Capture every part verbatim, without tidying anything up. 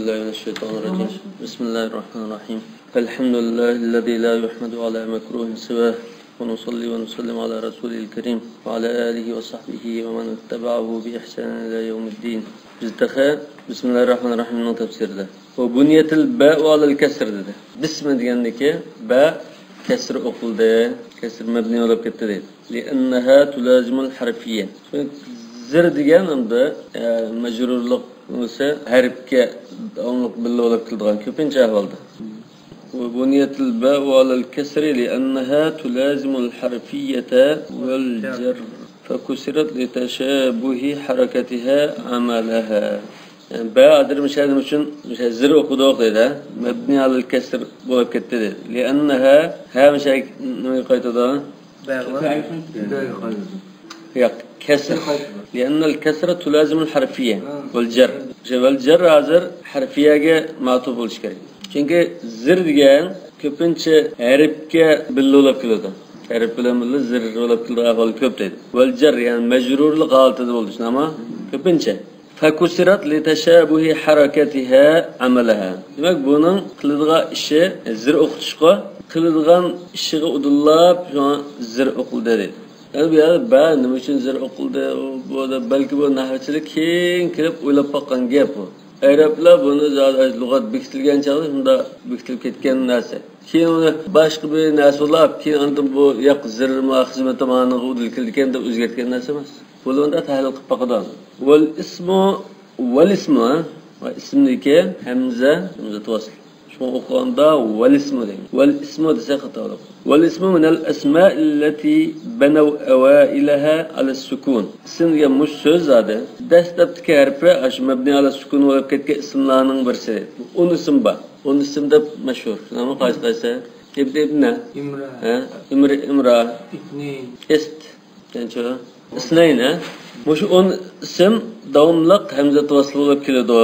بسم الله الرحمن الرحيم. الحمد لله الذي لا يحمد على مكروه سواه، ونصلي ونسلم على رسوله الكريم وعلى آله وصحبه ومن اتبعه بإحسان إلى يوم الدين. بىز تېخى بىسمىللاھىررەھمانىررەھىمنىڭ تەپسىرىدە. وبنيت الباء على الكسر دېدى. بىسمى دېگەندىكى بە كەسرى ئوقۇلدى. كەسرى مەبنىي بولۇپ كەتتى دەيدۇ. لأنها تلازم الحرفية. زىر دېگەن ئەمدى، ئە، مەجرۇرلۇق بولسا ھەرپكە داۋاملىق بىللە بولۇپ كېلىدىغان كۆپىنچە ئەھۋالدا. وبنيت الباء على الكسر لأنها تلازم الحرفية والجر فكسرت لتشابه حركتها عملها. يەنى بە ئادىر مۇشۇ نېمە ئۈچۈن مۇشۇ زىر ئوقۇدۇق دەيدۇ. مەبنىي ئالەل كەسر بولۇپ كەتتى دەيدۇ. لىئەننەھا، ھە مۇشۇ نېمىگە قايتىدۇ؟ بەغە. ياق، كەسر. لىئەننەل كەسرە تۇلازىمۇل ھەرفىيە. ۋەل جەر. مۇشۇ ۋەل جەر ھازىر ھەرفىيەگە مەتۇپ بولۇشى كېرەك. چۈنكى زىر دېگەن كۆپىنچە ھەرپكە بىللە بولۇپ كېلىدۇ. ھەرپ بىلەن بىللە زىر بولۇپ كېلىدىغان ئەھۋال كۆپ دەيدۇ. ۋەل جەر، يەنى مەجرۇرلۇق ھالىتىدە بولىدۇ، شۇنداقمۇ؟ كۆپىنچە. فكسرت لتشابه حركتها عملها. دېمەك، بۇنىڭ قىلىدىغان ئىشى زىر ئوقۇتۇشقا، قىلىدىغان ئىشىغا ئۇدۇللاپ شۇڭا زىر ئوقۇلدى دەيدۇ. يەنى بۇ يەردە بە نېمە ئۈچۈن زىر ئوقۇلدى؟ بۇ، بەلكى بۇ نەھۋچىلەر كېيىن كېلىپ ئويلاپ باققان گەپ بۇ. ئەرەبلەر بۇنى زادى لۇغەت بېكىتىلگەن چاغدا شۇنداق بېكىتىلىپ كەتكەن نەرسە. كېيىن ئۇنى باشقا بىر نەرسە ئۇلاپ، كېيىن ئاندىن بۇ ياق زىر ما خىزمىتى مانىغا ئۇدۇل كېلىدىكەن دەپ ئۆزگەرتكەن نەرسە ئەمەس. بۇلاردا تەھلىل قىلىپ باقىدۇ. ۋەل ئىسمۇ، ۋەل ئىسمۇ، ۋە ئىسىمدىكى ھەمزە، ھەمزە تۇۋاسىل. شۇڭا ئوقۇغاندا ۋەل ئىسمۇ دەيمىز. ۋەل ئىسمۇ دېسە خاتا بولىدۇ. ۋەل ئىسمۇ مىنەل ئەسمائىللەتى بەنەۋ ئەۋائىلەھا ئەلەس سۇكۇن. ئىسىم دېگەن مۇشۇ سۆز زادى دەسلەپتىكى ھەرپى ئاشۇ مەبنىي ئەلەس سۇكۇن بولۇپ كەتكەن ئىسىملارنىڭ بىرسى. ئون ئىسىم بار. ئون ئىسىم دەپ مەشھۇر. شۇنداقمۇ؟ قايسى قايسى؟ ئىبنى، ئىبنە. ئىمرا. ھە؟ ئىمرى، ئىمرا. ئىتنى. ئىست. دېگەنچۇ؟ ئىسنەينى. مۇشۇ ئون ئىسىم داۋاملىق ھەمزە تۇۋاسىل بولۇپ كېلىدۇ.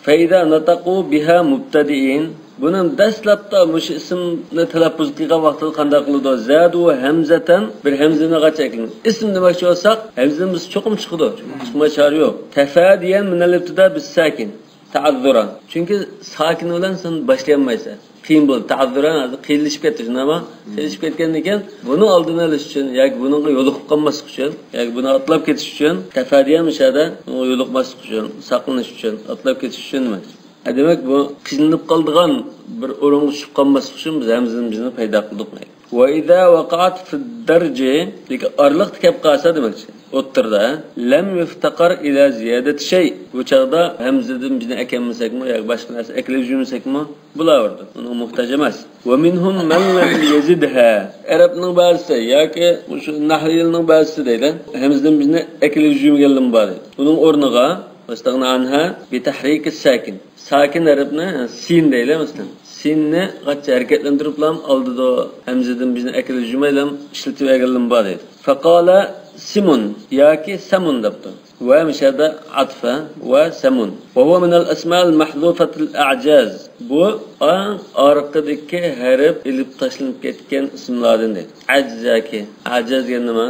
فەئىزا نەتەقۇ بىھا مۇبتەدىئىن. بۇنىڭ دەسلەپتە مۇشۇ ئىسىمنى تەلەپپۇز قىلغان ۋاقتىدا قانداق قىلىدۇ؟ زادۇ ھەمزەتەن، بىر ھەمزىنى قاچا ئەكلىدۇ. ئىسىم دېمەكچى بولساق، ھەمزىمىز چوقۇم چىقىدۇ. چىقماي چارە يوق. تەفادىيەن مىنەل ئىبتىدا بىسساكىن. تەئەززۇرەن. چۈنكى ساكىن بىلەن سەن باشلىيالمايسەن. قىيىن بولدى. تەئەززۇرەن، ھازىر قىيىنلىشىپ كەتتى، شۇنداقمۇ؟ قىيىنلىشىپ كەتكەندىن كېيىن، بۇنىڭ ئالدىنى ئېلىش ئۈچۈن ياكى بۇنىڭغا يولۇقۇپ قالماسلىق ئۈچۈن ياكى بۇنى ئاتلاپ كېتىش ئۈچۈن، تەفادىيەن مۇشۇ يەردە بۇنىڭغا يولۇقماسلىق ئۈچۈن، ساقلىنىش ئۈچۈن، ئاتلاپ كېتىش ئۈچۈن نېمە؟ ھە، دېمەك، بۇ قىينىلىپ قالىدىغان بىر ئورۇنغا چۈشۈپ قالماسلىق ئۈچۈن بىز ھەمزىنى بىزنى پەيدا قىلدۇق. وإذا وقعت في الدرج، لېكىن ئارىلىقتا كەپ قالسا دېمەكچى، ئوتتۇرىدا، لم يفتقر إلى زيادة شيء. بۇ چاغدا ھەمزىدىن بىزنى ئەكەلمىسەكمۇ ياكى باشقا نەرسە ئەكىلىپ يۈرمىسەكمۇ، بۇلار بارىدۇ. ئۇنىڭغا موھتاج ئەمەس. ومنهم من لم يزدها. ئەرەبنىڭ بەزىسى ياكى مۇشۇ نەھرىيلىنىڭ بەزىسى دەيدۇ. ھەمزىدىن بىزنى ئەكىلىپ يۈرمىگەنلىرىمۇ بار دەيدۇ. بۇنىڭ ئورنىغا، واستغنى عنها بتحريك الساكن. ساكىن ھەرپنى، سىن دەيلى مەسىلەن. سىننى قاچا ھەرىكەتلەندۈرۈپلا ئالدىدا ھەمزىدىن بىزنى ئەكىلىپ يۈرمەيلا ئىشلىتىۋەرگەنلىرىمۇ بار دەيدۇ. فقال سمن ياكى سمن دەپتۇ. ۋە مۇشۇ يەردە ئەتفە ۋە سمن. وهو من الأسماء المحذوفة الأعجاز. بۇ ئەڭ ئارقىدىكى ھەرپ ئېلىپ تاشلىنىپ كەتكەن ئىسىملاردىن دەيدۇ. ئەجىز ياكى ئەجەز دېگەن نېمە؟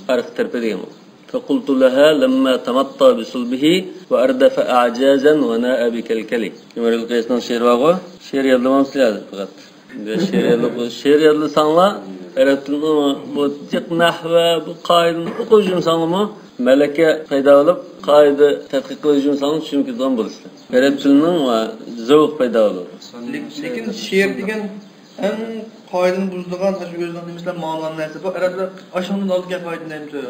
ئارقا تەرىپى دېگەن بۇ. فقلت لها لما تمطى بصلبه وأردف أعجازا وناء بكلكلي. ئىمرۇئۇل قەيسنىڭ شېئىرى بارغۇ، شېئىر يادلىمامسىلەر پەقەت. شېئىر يادلىق-، شېئىر يادلىساڭلار، ئەرەب تىلىنىڭ بۇ جىق نەھۋە، بۇ قائىدىنى ئوقۇپ يۈرسەڭلارمۇ، مەلەكە پەيدا بولۇپ، قائىدە تەتقىق قىلىپ يۈرسەڭلار چۈشىنىپ كېتىدىغان بولىسىلەر. ئەرەب تىلىنىڭ ۋە زەۋق پەيدا بولىدۇ. لېكىن شېئىر دېگەن ئەڭ قائىدىنى بۇزىدىغان، ئاشۇ ئۆزىنىڭ نېمىسىلەر ماڭىدىغان نەرسە. بۇ ئەرەبلەر ئاشۇندىن ئالىدىكەن قائىدىنى ئەمدى.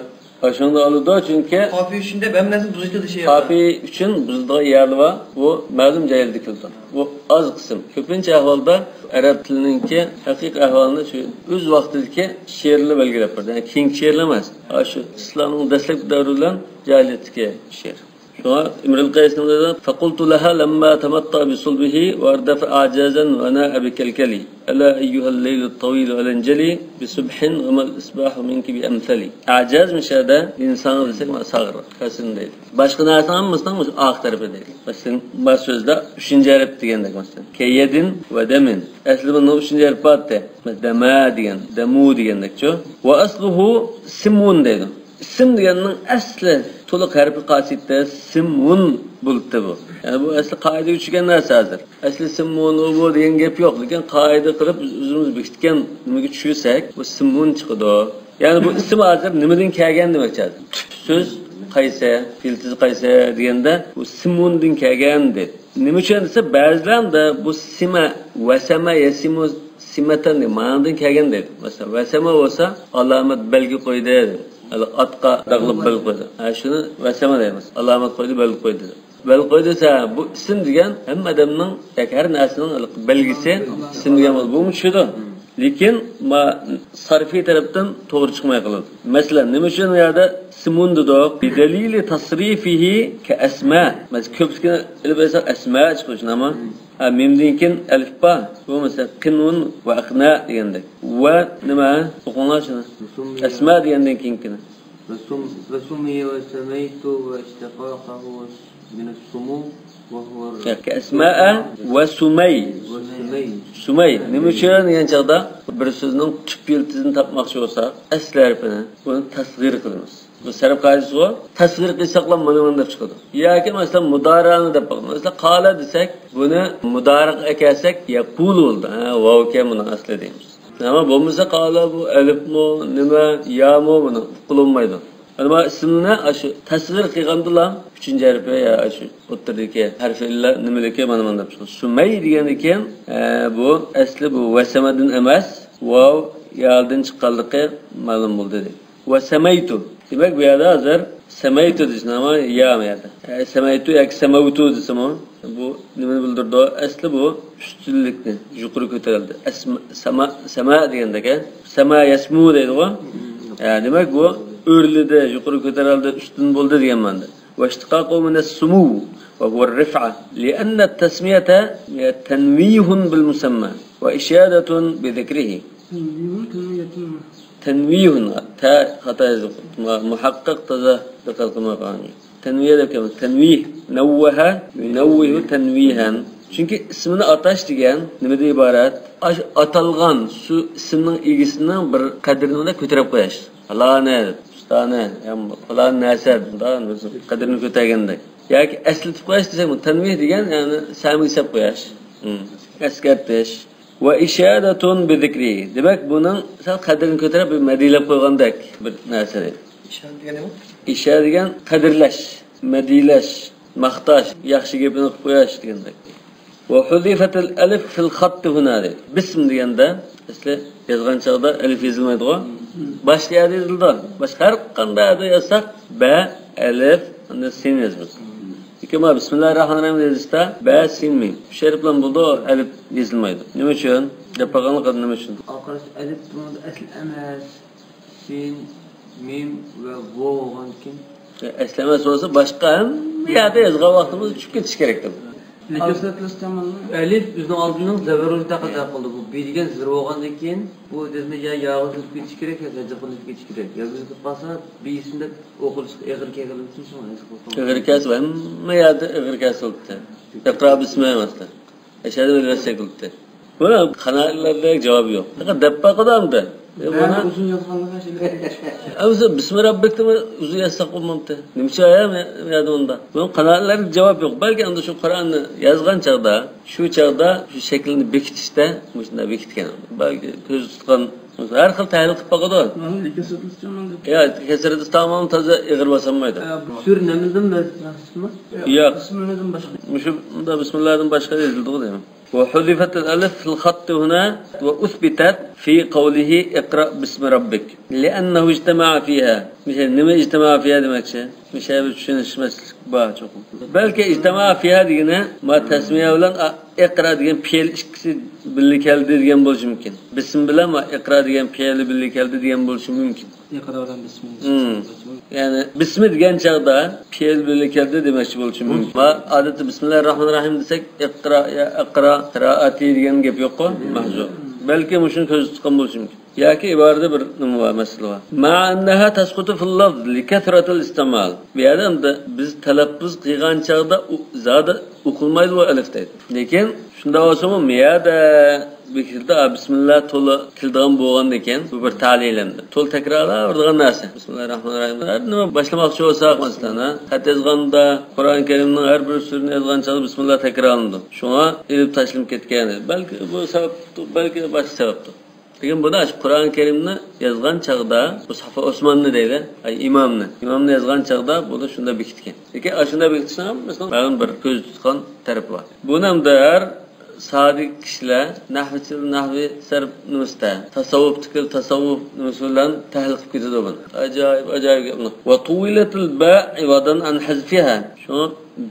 ئاشۇندىن ئالىدۇ، چۈنكى قاپىيە ئۈچۈن دەپ ھەممە نەرسىنى بۇزۇۋېتىدۇ شېئىردا. قاپىيە ئۈچۈن بۇزىدىغان يەرلىرى بار. بۇ مەلۇم جايلىرىدا كېلىدۇ. بۇ ئاز قىسىم. كۆپىنچە ئەھۋالدا ئەرەب تىلىنىڭكى ھەقىقىي ئەھۋالىنى شۇ ئۆز ۋاقتىدىكى شېئىرلار بەلگىلەپ بەردى. يەنى كېيىنكى شېئىرلار ئەمەس. ئاشۇ ئىسلامنىڭ دەسلەپكى دەۋرى بىلەن جاھىلىيەتتىكى شېئىر. شۇڭا ئىمرۇئۇل قەيسنىڭ دېدى، فقلت لها لما تمطى بصلبه وأردف أعجازا وناء بكلكلي. ألا أيها الليل الطويل ألا انجلي بصبح وما الإصباح منك بأمثل. ئەجەز مۇشۇ يەردە ئىنسانغا دېسەك، مانا ساغرا، كاسىن دەيدۇ. باشقا نەرسىنىڭ ھەممىسىنىڭ مۇشۇ ئارقا تەرىپى دەيدۇ. مەسىلەن، ما سۆزدە ئۈچىنچى ھەرپ دېگەندەك، مەسىلەن، كيد ودم. ئەسلى بۇنىڭ ئۈچىنچى ھەرپى بار ئىدى. دما دېگەن، دەمۇ دېگەندەكچۇ. وأصله سمو دەيدۇ. ئىسىم دېگەننىڭ ئەسلى تولۇق ھەرپى قاسىتتە سىمۋۇن بولۇپتۇ بۇ. يەنى بۇ ئەسلى قائىدىگە چۈشكەن نەرسە ھازىر. ئەسلى سىمۋۇن ئۇ بۇ دېگەن گەپ يوق، لېكىن قائىدە قىلىپ بىز ئۆزىمىز بېكىتكەن نېمىگە چۈشۈرسەك، بۇ سىمۋۇن چىقىدۇ. يەنى بۇ ئىسىم ھازىر نېمىدىن كەلگەن دېمەكچى ھازىر. تۈپ سۆز قايسى، يىلتىزى قايسى دېگەندە، بۇ سىمۋۇن دىن كەلگەن دەيدۇ. نېمە ئۈچۈن دېسە، بەزىلەردە بۇ سىمە، ۋەسەمە، يەسىمۇ، سىمەتەن دەيدۇ. مانىدىن كەلگەن دەيدۇ. مەسىلەن، ۋەسەمە بولسا، ئالامەت بەلگە قويدى. ئاتقا داغلىق بەلگە قويدى. ھە، شۇنى ۋەسەمە دەيمىز. ئالامەت قويدى، بەلگە قويدى. بەلگە قويدى دېسە، بۇ ئىسىم دېگەن ھەممە ئادەمنىڭ ياكى ھەر نەرسىنىڭ بەلگىسى ئىسىم دېگەن بولىدۇ. بۇمۇ چۈشىدۇ. لېكىن ما سارفىي تەرەپتىن توغرا چىقماي قالىدۇ. مەسىلەن، نېمە ئۈچۈن بۇ يەردە سىمۇن دېدۇق؟ بىدەلىلى تەسرىفىھى كەئەسما. مەسىلەن، كۆپلۈكىنى ئېلىپ ئېيتساق، ئەسما چىقىدۇ، شۇنداقمۇ؟ ھە، مىمدىن كېيىن ئەلىف بار. بۇ مەسىلەن، قىنۋۇن ۋە ئەقنا دېگەندەك. ۋە نېمە؟ ئوقۇڭلار شۇنى. ئەسما دېگەندىن كېيىنكىنى. وسم-، وسمي وسميت واشتقاقه من السمو وهو الر-، كەسماء ۋە سۇمەي. وسمي. سۇمەي. نېمە ئۈچۈن دېگەن چاغدا بىر سۆزنىڭ تۈپ يىلتىزىنى تاپماقچى بولساق، ئەسلى ھەرپىنى، بۇنى تەسغىر قىلىمىز. بۇ سەرپ قائىدىسىغۇ، تەسغىر قىلساقلا مانا مۇنداق چىقىدۇ. ياكى مەسىلەن، مۇدارىئەنى دەپ باقىمىز. مەسىلەن، قالە دېسەك، بۇنى مۇدارىئەگە ئەكەلسەك، يەقۇلۇ بولىدۇ. ھە، ۋاۋكەن بۇنىڭ ئەسلى دەيمىز. ئەمما بولمىسا، قالە بۇ ئەلىپمۇ، نېمە، يامۇ بۇنى قىلىنمايدۇ. ئەمما ئىسىمنى ئاشۇ تەسغىر قىلغاندىلا، ئۈچىنچى ھەرپى يا ئاشۇ ئوتتۇرىدىكى ھەرپى ئىللا نېمىدىكى مانا مانا دەپ چىقىدۇ. سۇمەي دېگەندىن كېيىن، ئە، بۇ ئەسلى بۇ ۋەسەمەدىن ئەمەس، ۋاۋ يادىن چىققانلىقى مەلۇم بولدى. ۋە سەمەيتۇ. دېمەك، بۇ يەردە ھازىر سەمەيتۇ دېسىنا، يا بۇ يەردە. ئە، سەمەيتۇ ياكى سەمەۋتۇ دېسىمۇ، بۇ نېمىنى بىلدۈرىدۇ؟ ئەسلى بۇ ئۈستۈنلۈكنى يۇقىرى كۆتۈرەلدى. ئەسما-، سەما، سەما دېگەندەك، سەما يەسمۇ دەيدىغۇ. ئە، دېمەك، بۇ ئۆرلىدى، يۇقىرى كۆتۈرەلدى، ئۈستۈن بولدى دېگەن مەنىدە. واشتقاقه من السمو وهو الرفعة، لأن التسمية تنويه بالمسمى وإشادة بذكره. تەنۋىھۇن، تەنۋىھۇن. تەنۋىھۇن، تە خاتا يېزىلىپتۇ. مۇھەققىق تازا دىققەت قىلماي قالغان. تەنۋىھ دەپ كەلمەيدۇ. تەنۋىھ، نەۋۋەھە، يۇنەۋۋىھۇ تەنۋىھەن. چۈنكى ئىسمىنى ئاتاش دېگەن نېمىدىن ئىبارەت؟ ئاش-، ئاتالغان شۇ ئىسىمنىڭ ئىگىسىنىڭ بىر قەدرىنى كۆتۈرۈپ قويۇش. پالانى، ئۇستانى، يا پالان نەرسە، بۇنداق قەدرىنى كۆتەرگەندەك. ياكى ئەسلىتىپ قويۇش دېسەك، بۇ تەنۋىھ دېگەن، يەنى سەمگە سەپ قويۇش. ھىم. ئەسكەرتىش. ۋە ئىشادەتۇن بىزىكرى. دېمەك، بۇنىڭ سەل قەدرىنى كۆتۈرۈپ، بىر مەدھىيەلەپ قويغاندەك بىر نەرسە. ئىشادە دېگەن نېمە؟ ئىشادە دېگەن قەدىرلەش، مەدھىيەلەش، ماختاش، ياخشى گېپىنى قىلىپ قويۇش دېگەندەك. ۋە ھۇزىفەتىل ئەلىف فىل خەتتى ھۇنا دەيدۇ. بىسم دېگەندە، ئەسلى يازغان چاغدا ئەلىف يېزىلمايدىغۇ. باشقا يەردە يېزىلىدۇ. باشقا ھەر قانداق يەردە يازساق، بە، ئەلىف، ئاندىن سىن يازىمىز. لېكىن مانا بىسمىللاھىر راھمانىر راھىم يېزىشتا بە، سىن، مىم. ئۈچ ھەرپ بىلەن بولىدۇ، ئەلىپ يېزىلمايدۇ. نېمە ئۈچۈن؟ دەپ باققانلىق نېمە ئۈچۈن؟ ئاخىرى ئەلىپ بۇنىڭدا ئەسلى ئەمەس. سىن، مىم ۋە ۋو بولغاندىكىن. ئەسلى ئەمەس بولسا، باشقا ھەممە يەردە يازغان ۋاقتىمىزدا چۈشۈپ كېتىشى كېرەك. لېكىن ئەلىپ ئۆزىنىڭ ئالدىنىڭ زەبەر ھۇرۇپى تەقەززا قىلىدۇ. بۇ بى دېگەن زېر بولغاندىن كېيىن، بۇ دېسىمۇ يا ياغا ئۆتۈپ كېتىشى كېرەك، يا زەجىغا ئۆتۈپ كېتىشى كېرەك. يا ئۆزى قىلىپ قالسا، بى ئىسىم دەپ ئوقۇلۇشقا ئېغىر كەلگەنلىكى ئۈچۈن شۇڭا ھەزىل قىلىپ قالغان. ئېغىر كەلسە، ھەممە يەردە ئېغىر كەلسە بولۇپتۇ. ئىقرا بىسمى ئەمەستە. ئەشەدە بىر رەسسە قىلىپتۇ. بۇنىڭ قانائەتلەردەك جاۋابى يوق. پەقەت دەپ باقىدۇ ئەمدى. ئە، بۇنى ئۇزۇن يازغانلىقى شەيلەر. ئەمسە بىسمى رەببىكتىمۇ ئۇزۇن يازساق بولمامتى؟ نېمىشقا يا، يا، يا ئۇندا؟ بۇنىڭ قانائەتلەردەك جاۋاب يوق. بەلكى ئەمدى شۇ قۇرئاننى يازغان چاغدا، شۇ چاغدا شۇ شەكىلنى بېكىتىشتە مۇشۇنداق بېكىتكەن. بەلكى كۆزدە تۇتقان، ھەر خىل تەھلىل قىلىپ باقىدۇ. يا، كەسرەتلىسە تامام تازا ئېغىر باسالمايدۇ. ئە، بۇ سۈرە نەملدىن بىر نەرسىمۇ؟ ياق. بىسمىللادىن باشقا. مۇشۇ، بۇندا بىسمىللادىن باشقا يېزىلدىغۇ دەيمەن. وحذفت الألف في الخط هنا وأثبتت في قوله اقرأ باسم ربك لأنه اجتمع فيها. مۇشۇ نېمە اجتمع فيها دېمەكچى؟ مۇشۇ بىر چۈشىنىشمەسلىك بار چوقۇم. بەلكى اجتمع فيها دېگىنى ما تەسمىيە بىلەن ئا-، ئىقرا دېگەن پېئىل ئىككىسى بىللە كەلدى دېگەن بولۇشى مۇمكىن. بىسم بىلەن ما ئىقرا دېگەن پېئىل بىللە كەلدى دېگەن بولۇشى مۇمكىن. ئىقرا بىلەن بىسمىنى. ھىم. يەنى بىسمى دېگەن چاغدا پېئىل بىللە كەلدى دېمەكچى بولۇشى مۇمكىن. ما ئادەتتە بىسمىللاھىر راھمانىر راھىم دېسەك، ئىقرا، يا ئىقرا، قىرائەتى دېگەن گەپ يوققۇ، مەھزۇر. بەلكى مۇشۇنى كۆزدە تۇتقان بولۇشى مۇمكىن. ياكى ئىبارىدە بىر نېمە بار، مەسىلە بار. مع أنها تسقط في اللفظ لكثرة الاستعمال. بۇ يەردە ئەمدى بىز تەلەپپۇز قىلغان چاغدا ئۇ زادى ئوقۇلمايدۇ بۇ ئەلىف دەيدۇ. لېكىن شۇنداق بولسىمۇ، مىيادە بىكىردە بىسمىللا تولا كېلىدىغان بولغاندىكىن، بۇ بىر تەلىل ئەمدى. تولا تەكرارلاۋېرىدىغان نەرسە. بىسمىللاھىررەھمانىررەھىم. ھەر نېمە باشلىماقچى بولساق، مەسىلەن، ھە، خەت يازغاندا، قۇرئان كەرىمنىڭ ھەر بىر سۈرىنى يازغان چاغدا بىسمىللا تەكرارلىنىدۇ. شۇڭا ئېلىپ تاشلىنىپ كەتكەن. بەلكى بۇ سەۋەبتۇر، بەلكى باشقا سەۋەبتۇر. لېكىن بۇنى ئاشۇ قۇرئان كەرىمنى يازغان چاغدا، مۇسھەفى ئوسماننى دەيلى، ئاي، ئىمامنى. ئىمامنى يازغان چاغدا بۇنى شۇنداق بېكىتكەن. لېكىن ئاشۇنداق بېكىتىشنىڭ ھەم مەسىلەن مەلۇم بىر كۆزدە تۇتقان تەرىپى بار. بۇنى ھەمدە ھەر سادىق كىشىلەر، نەھۋچىلەر نەھۋى سەرپ نېمىسىدە، تەسەۋۋۇپتىكى تەسەۋۋۇپ نېمىسى بىلەن تەھلىل قىلىپ كېتىدۇ بۇنى. ئاجايىپ، ئاجايىپ گەپنى. ۋە تۇۋۋىلەتىل بە ئىۋادەن ئەن ھەزفىھا. شۇ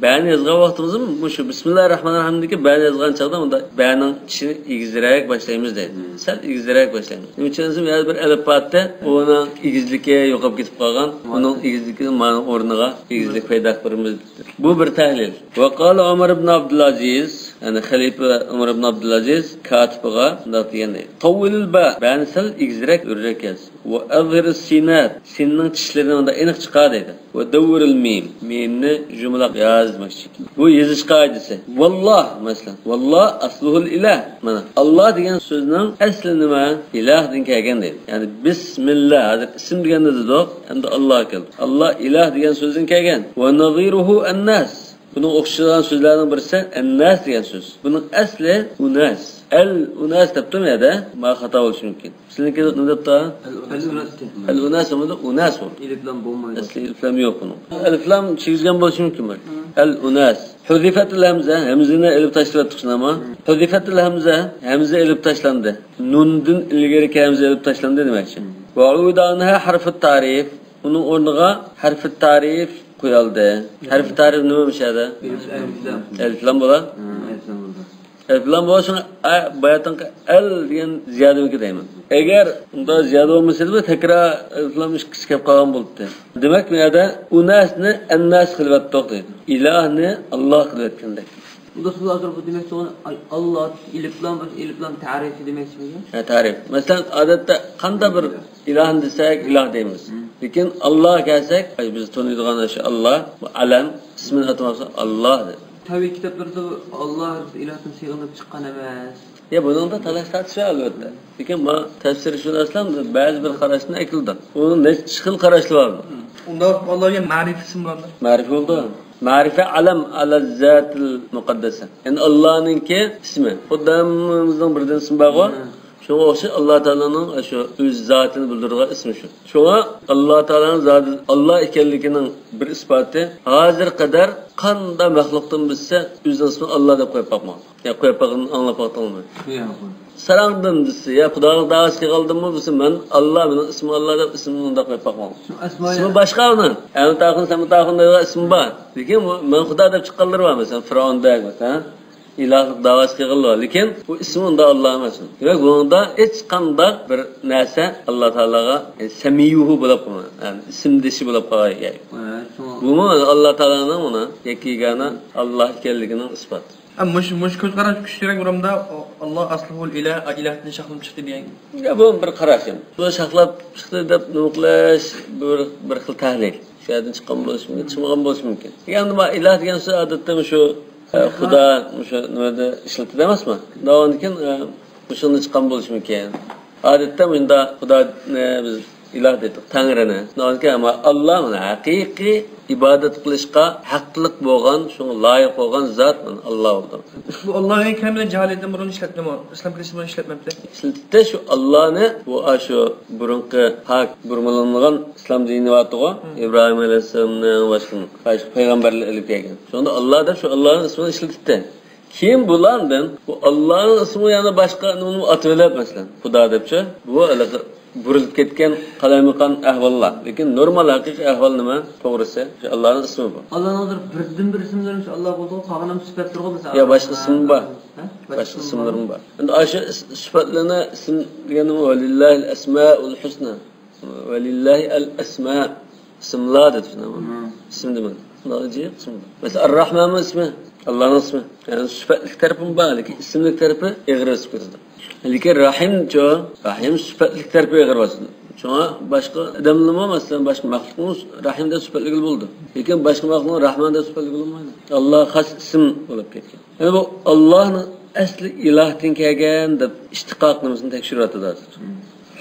بەنى يازغان ۋاقتىمىزدا مۇشۇ بىسمىللاھىررەھمانىررەھىمدىكى بەنى يازغان چاغدا مۇنداق بەنىڭ چىشىنى ئېگىزرەك باشلايمىز دەيدۇ. سەل ئېگىزرەك باشلايمىز. نېمە ئۈچۈن دېسە، يەنە بىر ئەلىپ بار، ئۇنىڭ ئېگىزلىكى يوقاپ كېتىپ قالغان. ئۇنىڭ ئېگىزلىكىنى مانا ئورنىغا ئېگىزلىك پەيدا قىلىمىز. بۇ بىر تەھلىل. ۋە قالە ئۆمەر ئىبن ئابدۇلئەزىز، يەنى خەلىپە ئۆمەر ئىبن ئابدۇلئەزىز كاتىپىغا مۇنداق دېگەن دەيدۇ. تەۋۋىلىل بە، بەنى سەل ئېگىزرەك، ئۆرۈرەك ياز. ۋە ئەزھىرىس سىنات، سىننىڭ چىشلىرىنى مۇنداق ئېنىق چىقار دەيدۇ. ۋە دەۋۋىرىل مىم، مىمنى يۇمىلاق ياز دېمەكچى. بۇ يېزىش قائىدىسى. ۋاللا، مەسىلەن، ۋاللا ئەسلۇھۇل ئىلەھ. مانا، ئاللا دېگەن سۆزنىڭ ئەسلى نېمە؟ ئىلاھدىن كەلگەن دەيدۇ. يەنى بىسمىللا، ھازىر ئىسىم دېگەندە دېدۇق، ئەمدى ئاللا كەلدى. ئاللا ئىلاھ دېگەن سۆزدىن كەلگەن. ۋە نەزىرۇھۇ ئەنناس. بۇنىڭ ئوخشىغان سۆزلەرنىڭ بىرسى ئەنناس دېگەن سۆز. بۇنىڭ ئەسلى ئۇناس. ئەل ئۇناس دەپتۇ يەردە. ما خاتا بولۇشى مۇمكىن. سىزنىڭكىدە نېمە دەپتۇ؟ ئەل ئۇناس. ئەل ئۇناس بولمىدى، ئۇناس بولدى. ئېلىپ لام بولمايدۇ. ئەسلى ئېلىپ لام يوق بۇنىڭ. ئەلىپ لام چىگىزگەن بولۇشى مۇمكىن بۇ. ئەل ئۇناس. ھۇزىفەتىل ھەمزە، ھەمزىنى ئېلىپ تاشلىۋەتتۇق شۇنداقمۇ؟ ھۇزىفەتىل ھەمزە، ھەمزە ئېلىپ تاشلاندى. نۇندىن ئىلگىرىكى ھەمزە ئېلىپ تاشلاندى دېمەكچى. ۋە ئۇيدانىھا ھەرفىت تارىف. ئۇنىڭ ئورنىغا ھەرفىت تارىف قويالدى. ھەرفىت تارىف نېمە مۇشۇ يەردە؟ ئەلىپ لام. ئەلىپ لام بولا؟ ھە، ئەلىپ لام بولىدۇ. ئەلىپ لام بولسا، ئە، باياتىنقى ئەل دېگەن زىيادىمىكى دەيمەن. ئەگەر ئۇنداق زىيادە بولمىسىدى، بۇ تەكرار ئەلىپ لام ئىككىسى كەپ قالغان بولاتتى. دېمەك، بۇ يەردە ئۇناسنى ئەنناس قىلىۋەتتۇق دەيدۇ. ئىلاھنى ئاللا قىلىۋەتكەندەك. بۇ دېمەكچى بولغان ئاللا، ئېلىپ لام، ئېلىپ لام تەرىپى دېمەكچىمىكىن؟ ھە، تەرىپ. مەسىلەن، ئادەتتە قانداق بىر ئىلاھنى دېسەك، ئىلاھ دەيمىز. لېكىن ئاللا كەلسەك، ئاي، بىز تونۇيدىغان شۇ ئاللا، بۇ ئالەم، ئىسمىنى ئاتىماقچى، ئاللا دەيدۇ. تەۋھىد كىتابلىرىدا ئاللا ئېلىھتىن سېغىنىپ چىققان ئەمەس. يا، بۇنىڭدا تالاش تارتىش بار، ئەلۋەتتە. لېكىن ما تەپسىرشۇناسلار بەزى بىر قاراشنى ئەكېلىدۇ. ئۇنىڭ نەچچە خىل قاراشلىرى بار. ئۇنداق ئاللاغا مەرىپە ئىسمى بارمۇ؟ مەرىپە بولىدۇ. مەرىپە ئالەم ئەلە زاتىل مۇقەددەسە. يەنى ئاللانىڭكى ئىسمى. خۇددى ھەممىمىزنىڭ بىردىن ئىسمى بارغۇ. شۇڭا ئوخشاش ئاللا تائالانىڭ شۇ ئۆز زاتىنى بىلدۈرىدىغان ئىسمى شۇ. شۇڭا ئاللا تائالانىڭ زاتى ئاللا ئىكەنلىكىنىڭ بىر ئىسپاتى، ھازىرغا قەدەر قانداق مەخلۇقتىن بىلسە، ئۆزىنىڭ ئىسمىنى ئاللا دەپ قويۇپ باقمىغان. يا، قويۇپ باققىنىنى ئاڭلاپ باقتىڭمۇ؟ ياق. ساراڭدىن دېسە، يا خۇداغا داۋاسى قىلغانلىدىنمۇ دېسە، مەن ئاللا، مېنىڭ ئىسمىم ئاللا دەپ ئىسمىنى ئۇنداق قويۇپ باقماڭ. ئىسمى باشقا ئۇنىڭ. ئەمىتاخۇن، سەمىتاخۇن دەيدىغان ئىسمى بار. لېكىن بۇ مەن خۇدا دەپ چىققانلىرى بار، مەسىلەن، فىرئەۋندەك، مەسىلەن. ئىلاھلىق داۋاسى قىلغانلار بار. لېكىن بۇ ئىسمى ئۇنداق ئاللا ئەمەس. دېمەك، بۇنىڭدا ھېچقانداق بىر نەرسە ئاللا تائالاغا، يەنى سەمىييۇھۇ بولۇپ قالمايدۇ. يەنى ئىسىمدىشى بولۇپ قالغان گەپ. بۇمۇ ئاللا تائالانىڭ مانا يەككە يېگانە ئاللا ئىكەنلىكىنىڭ ئىسپاتى. ھە، مۇشۇ، مۇشۇ كۆز قاراش كۈچلۈكرەك بۇرامدا، ئاللا ئەسلىھۇل ئىلاھ، ئىلاھتىن شاخلىنىپ چىقتى دېگەن. يا، بۇ بىر قاراش. بۇ شاخلاپ چىقتى دەپ نېمە قىلىش، بىر، بىر خىل تەھلىل. شۇ يەردىن چىققان بولۇشى مۇمكىن، چىقمىغان بولۇشى مۇمكىن. يەنى ما ئىلاھ دېگەن سۆز ئادەتتە مۇشۇ، ئە، خۇدا، مۇشۇ نېمىدە ئىشلىتىدۇ ئەمەسمۇ؟ داۋامدىن كېيىن، ئە، مۇشۇندىن چىققان بولۇشى مۇمكىن. ئادەتتە مۇنداق خۇدانى بىز ئىلاھ دېدۇق، تەڭرىنى. شۇنداق ئەمما ئاللا مانا ھەقىقىي ئىبادەت قىلىشقا ھەقلىق بولغان، شۇڭا لايىق بولغان زات مانا ئاللا بولىدۇ. بۇ ئاللانى كەلىمىنى جاھىلىيەتتىن بۇرۇن ئىشلەتتىمۇ؟ ئىسلام كىرىشتىن بۇرۇن ئىشلەتمەپتۇ. ئىشلىتىپتۇ شۇ ئاللانى، بۇ، ئاشۇ بۇرۇنقى پاك بۇرمىلانغان ئىسلام دىنى بارتىغۇ، ئىبراھىم ئەلەيھىسسالامنىڭ باشقا پەيغەمبەرلەر ئېلىپ كەلگەن. شۇندا ئاللا دەپ شۇ ئاللانىڭ ئىسمىنى ئىشلىتىپتۇ. كېيىن بۇلاردىن بۇ ئاللانىڭ ئىسمى يەنە باشقا نېمىنى ئاتىۋېلىپ، مەسىلەن، خۇدا دەپچۇ، بۇ ھېلىقى بۇرۇلۇپ كەتكەن قالايمىقان ئەھۋاللار. لېكىن نورمال ھەقىقىي ئەھۋال نېمە؟ توغرىسى، شۇ ئاللانىڭ ئىسمى بۇ. ئاللانىڭ ھازىر بىردىن بىر ئىسىملىرى شۇ ئاللا بولدىغۇ، قالغان ھەممىسى سۈپەتتۇرغۇ، مەسىلەن. يا، باشقا ئىسمى بار. ھە؟ باشقا ئىسىملىرىمۇ بار. ئەمدى ئاشۇ ئىس-، سۈپەتلەرنى ئىسىم دېگەننىمۇ، ۋەلىللاھىل ئەسمائۇل ھۇسنا. ۋەلىللاھى ئەل ئەسما. ئىسىملار دېدى شۇنداقمۇ؟ ئىسىم دېمەيدۇ. شۇنداق جىق ئىسىم. مەسىلەن، ئەر-راھمانمۇ ئىسمى، ئاللانىڭ ئىسمى. يەنى سۈپەتلىك تەرىپىمۇ بار، لېكىن ئىسىملىك تەرىپى ئېغىر بېسىپ كېتىدۇ. لېكىن راھىمچۇ؟ راھىم سۈپەتلىك تەرىپى ئېغىر باسىدۇ. شۇڭا باشقا ئادەملىرىمۇ، مەسىلەن، باشقا مەخلۇقمۇ راھىم دەپ سۈپەتلىگىلى بولىدۇ. لېكىن باشقا مەخلۇقنى راھمان دەپ سۈپەتلىگىلى بولمايدۇ. ئاللا خاس ئىسىم بولۇپ كەتكەن. يەنى بۇ ئاللانى ئەسلى ئىلاھتىن كەلگەن دەپ ئىشتىقاق نېمىسىنى تەكشۈرۈۋاتىدۇ ھازىر.